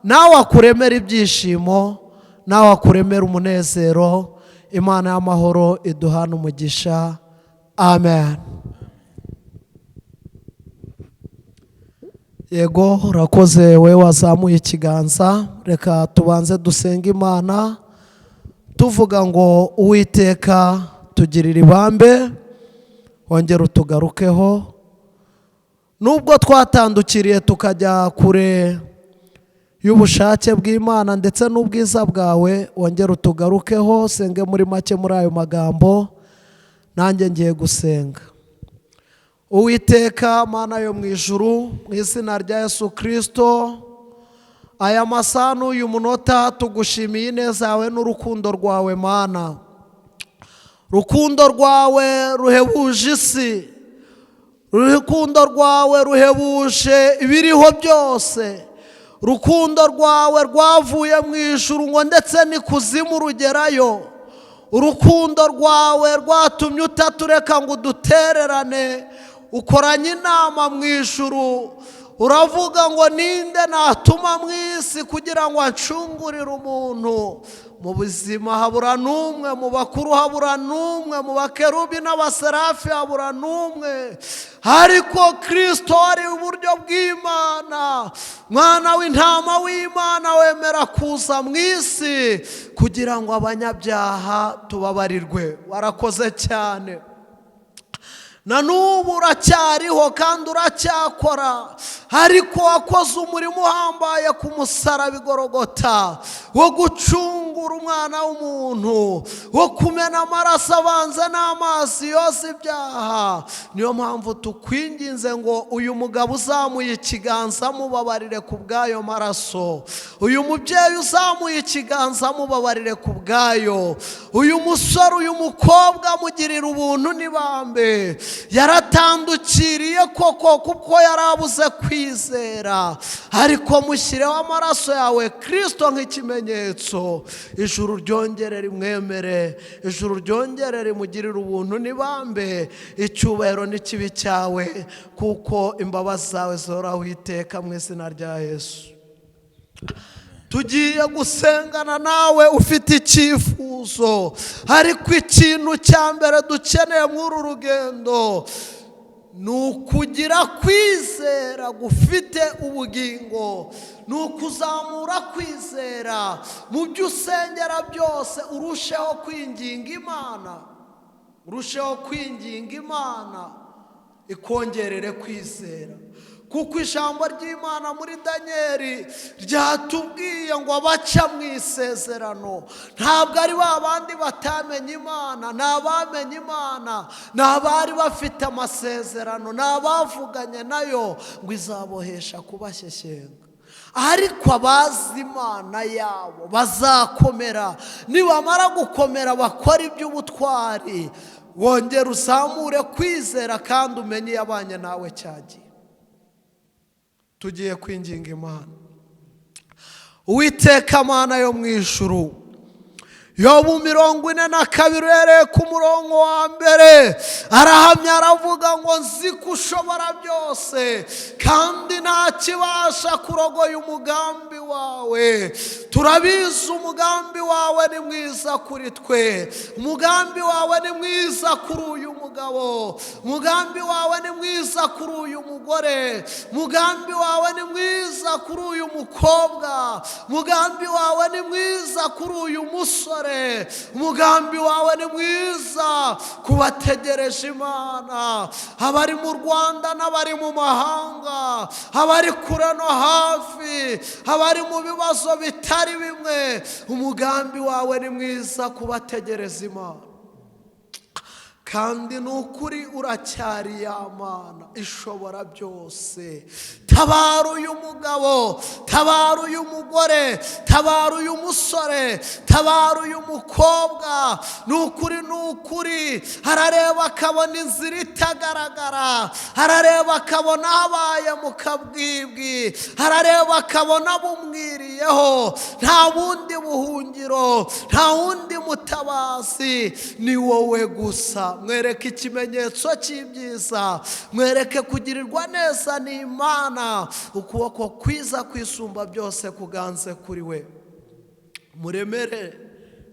nawe akuremera ibyishimo, nawe akuremera umunezero. Imana y'amahoro iduhana umugisha. Amen. Yego, urakoze we wazamuye ikiganza. Reka tubanze dusenge Imana tuvuga ngo Uwiteka tugirire ibambe, wongere utugarukeho. Nubwo twatandukiriye tukajya kure y'ubushake bw'Imana ndetse n'ubwiza bwawe, wongere utugarukeho. Senge muri make muri ayo magambo, nanjye ngiye gusenga. Uwiteka Mana yo mu ijuru, mu izina rya Yesu Kristo, Aya masaha n'uyu munota tugushimiye ineza yawe n'urukundo rwawe Mana. Rukundo rwawe ruhebuje isi, urukundo rwawe ruhebuje ibiriho byose, urukundo rwawe rwavuye mu ijuru ngo ndetse n'ikuzimu rugerayo. Urukundo rwawe rwatumye utatureka ngo udutererane, ukoranye inama mu ijuru uravuga ngo ninde natuma mu isi kugira ngo acungurire umuntu. Mu buzima habura n'umwe, mu bakuru habura n'umwe, mu bakerubi n'abaserafi habura n'umwe, ariko Kristo ari uburyo bw'Imana, mwana w'intama w'Imana wemera kuza mu isi kugira ngo abanyabyaha tubabarirwe. Warakoze cyane, na n'ubu uracyariho kandi uracyakora, ariko wakoze umurimo uhambaye ku musaraba i Golgotha wo gucungura umwana w'umuntu, wo kumena amaraso abanza n'amazi yose ibyaha. Niyo mpamvu tukwinginze ngo uyu mugabo uzamuye ikiganza mubabarire ku bw'ayo maraso, uyu mubyeyi uzamuye ikiganza mubabarire ku bwayo, uyu musore, uyu mukobwa mugirira ubuntu n'ibambe. Yaratandukiriye koko kuko yarabuze kwizera, ariko mushyireho amaraso yawe Kristo nk'ikimenyetso. Ijuru ryongere rimwemere, ijuru ryongere rimugirire ubuntu n'ibambe. Icyubahiro n'ikibi cyawe, kuko imbabazi zawe zihoraho iteka, mu izina rya Yesu. Tugiye gusengana nawe ufite icyifuzo, ariko ikintu cya mbere dukeneye muri uru rugendo ni ukugira kwizera gufite ubugingo, ni ukuzamura kwizera mu byo usengera byose, urusheho kwinginga Imana, urusheho kwinginga Imana ikongerere kwizera. Kuko ijambo ry'Imana muri Danieli ryatubwiye ngo abaca mu isezerano ntabwo ari ba bandi batamenye Imana, ni abamenye Imana, ni abari bafite amasezerano, ni abavuganye nayo ngo izabohesha kubashyeshyenga. Ariko abazi Imana yabo bazakomera, nibamara gukomera bakora iby'ubutwari. Wongera uzamure kwizera kandi umenye iyabanye nawe cyagiye. Tugiye kwinginga Imana. Uwiteka Mana yo mu ijuru, Yobu 42 uhereye ku murongo wa mbere arahamya aravuga ngo nzi ko ushobora byose kandi nta kibasha kurogoya umugambi wawe. Turabizi umugambi wawe ni mwiza kuri twe, umugambi wawe ni mwiza kuri uyu mugabo, umugambi wawe ni mwiza kuri uyu mugore, umugambi wawe ni mwiza kuri uyu mukobwa, umugambi wawe ni mwiza kuri uyu musore, umugambi wawe ni mwiza kubategereje Imana, abari mu Rwanda n'abari mu mahanga, abari kure no hafi, abari mu bibazo bitari bimwe. Umugambi wawe ni mwiza kubategereza Imana, kandi ni ukuri uracyari ya Mana ishobora byose. Tabara uyu mugabo, tabara uyu mugore, tabara uyu musore, tabara uyu mukobwa. Ni ukuri, ni ukuri, arareba akabona inzira itagaragara, arareba akabona habaye mu kabwibwi, arareba akabona bumwiriyeho, nta bundi buhungiro, nta wundi mutabazi, ni wowe gusa. Mwereke ikimenyetso cy'ibyiza, mwereke kugirirwa neza n'Imana, ukuboko kwiza kwisumba byose kuganze kuri we. Muremere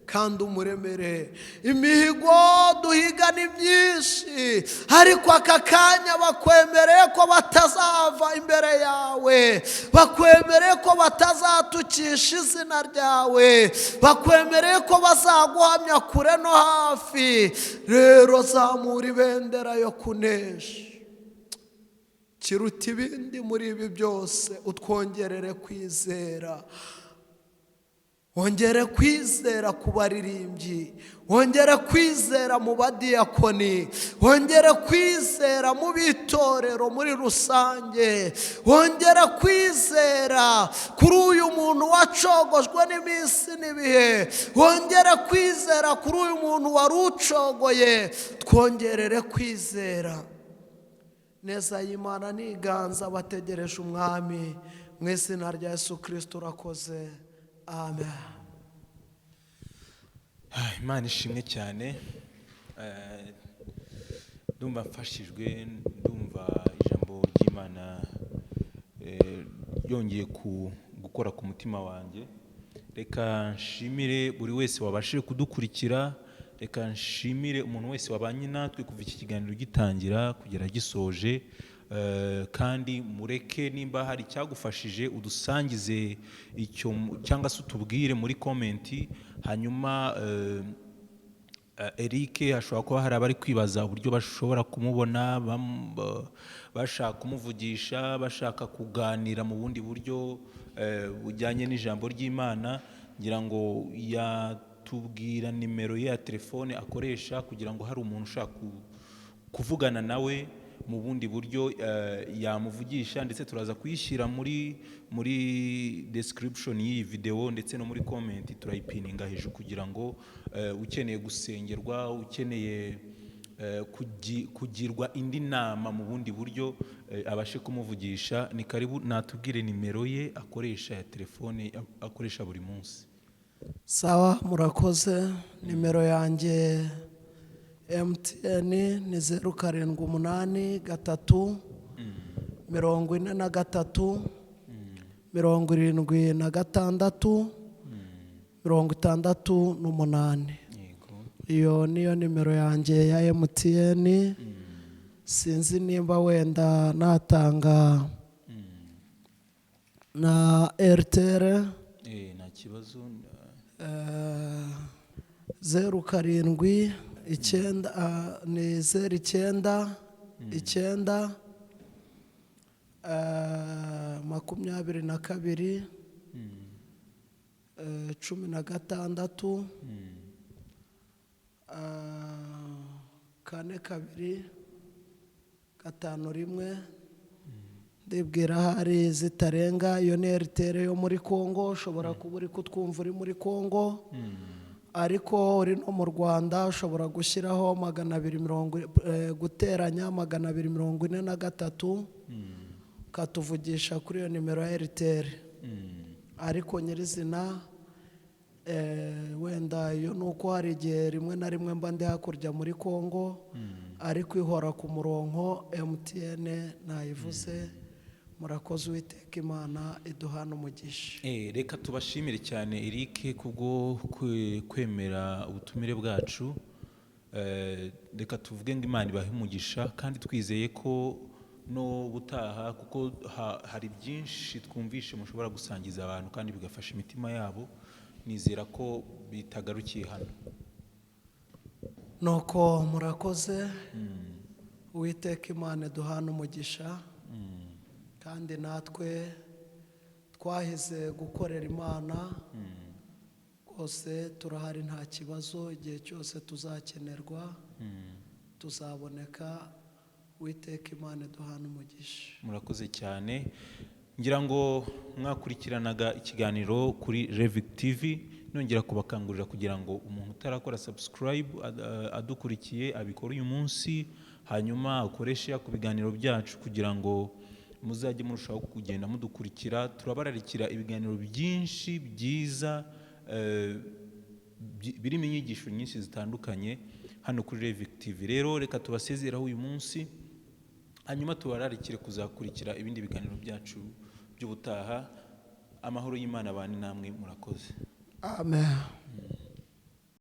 kandi umuremere. Imihigo duhiga ni myinshi, ariko aka kanya bakwemereye ko batazava imbere yawe, bakwemereye ko batazatukisha izina ryawe, bakwemereye ko bazaguhamya kure no hafi. Rero zamura ibendera yo kunesha, kiruta ibindi muri ibi byose, utwongerere kwizera. Wongere kwizera ku baririmbyi, wongere kwizera mu badiyakoni, wongere kwizera mu bitorero muri rusange, wongere kwizera kuri uyu muntu wacogojwe n'iminsi n'ibihe, wongere kwizera kuri uyu muntu wari ucogoye. Twongerere kwizera. Neza y'Imana niganza bategereje umwami. Mu izina rya Yesu Kirisito urakoze, amen. Imana ishimwe cyane. Ndumva mfashijwe, ndumva ijambo ry'Imana ryongeye gukora ku mutima wanjye. Reka nshimire buri wese wabashije kudukurikira, reka nshimire umuntu wese wabanye natwe kuva iki kiganiro gitangira kugera gisoje. Kandi mureke nimba hari icyagufashije udusangize icyo cyangwa se utubwire muri comment. Hanyuma Eric hashobora kuba hari abari kwibaza uburyo bashobora kumubona, bashaka kumuvugisha, bashaka kuganira mu bundi buryo bujyanye n'ijambo ry'Imana. Ngira ngo yatubwira nimero ye ya telefone akoresha kugira ngo hari umuntu ushaka kuvugana nawe mu bundi buryo yamuvugisha, ndetse turaza kuyishyira muri description y'iyi video ndetse no muri comment turayipininga hejuru, kugira ngo ukeneye gusengerwa, ukeneye kugirwa indi nama mu bundi buryo abashe kumuvugisha. Ni karibu, natubwire nimero ye akoresha ya telefone akoresha buri munsi. Sawa, murakoze. Nimero yanjye MTN ni 0783 43 76 68. Iyo niyo nimero yanjye ya MTN. Sinzi nimba wenda natanga na Airtel. Nta kibazo. 079, ni 099 22 16 4 2 5 1. Ndibwira hari zitarenga. Iyo ni Airtel yo muri Kongo. Ushobora kuba uri kutwumva uri muri Kongo, ariko uri no mu Rwanda ushobora gushyiraho 200, guteranya 243, ukatuvugisha kuri iyo nimero ya Airtel. Ariko nyirizina wenda iyo ni uko hari igihe rimwe na rimwe mba ndi hakurya muri Kongo, ariko ihora ku murongo MTN nayivuze. Murakoze, Uwiteka Imana iduhana umugisha. Reka tubashimire cyane Eric kubwo kwemera ubutumire bwacu. Reka tuvuge ngo Imana ibahe umugisha, kandi twizeye ko no butaha, kuko hari byinshi twumvishe mushobora gusangiza abantu kandi bigafasha imitima yabo. Nizera ko bitagarukiye hano. Nuko murakoze, Uwiteka Imana iduhana umugisha, kandi natwe twahize gukorera Imana rwose, turahari nta kibazo. Igihe cyose tuzakenerwa tuzaboneka. Uwiteka Imana iduhana umugisha. Murakoze cyane. Ngira ngo mwakurikiranaga ikiganiro kuri Revic TV. Nongera kubakangurira kugira ngo umuntu utarakora subscribe adukurikiye abikore uyu munsi, hanyuma akoreshe ku biganiro byacu kugira ngo muzajye murushaho kugenda mudukurikira. Turabararikira ibiganiro byinshi byiza birimo inyigisho nyinshi zitandukanye hano kuri Revic TV. Rero reka tubasezeraho uyu munsi, hanyuma tubararikire kuzakurikira ibindi biganiro byacu by'ubutaha. Amahoro y'Imana abane namwe, murakoze. Amen.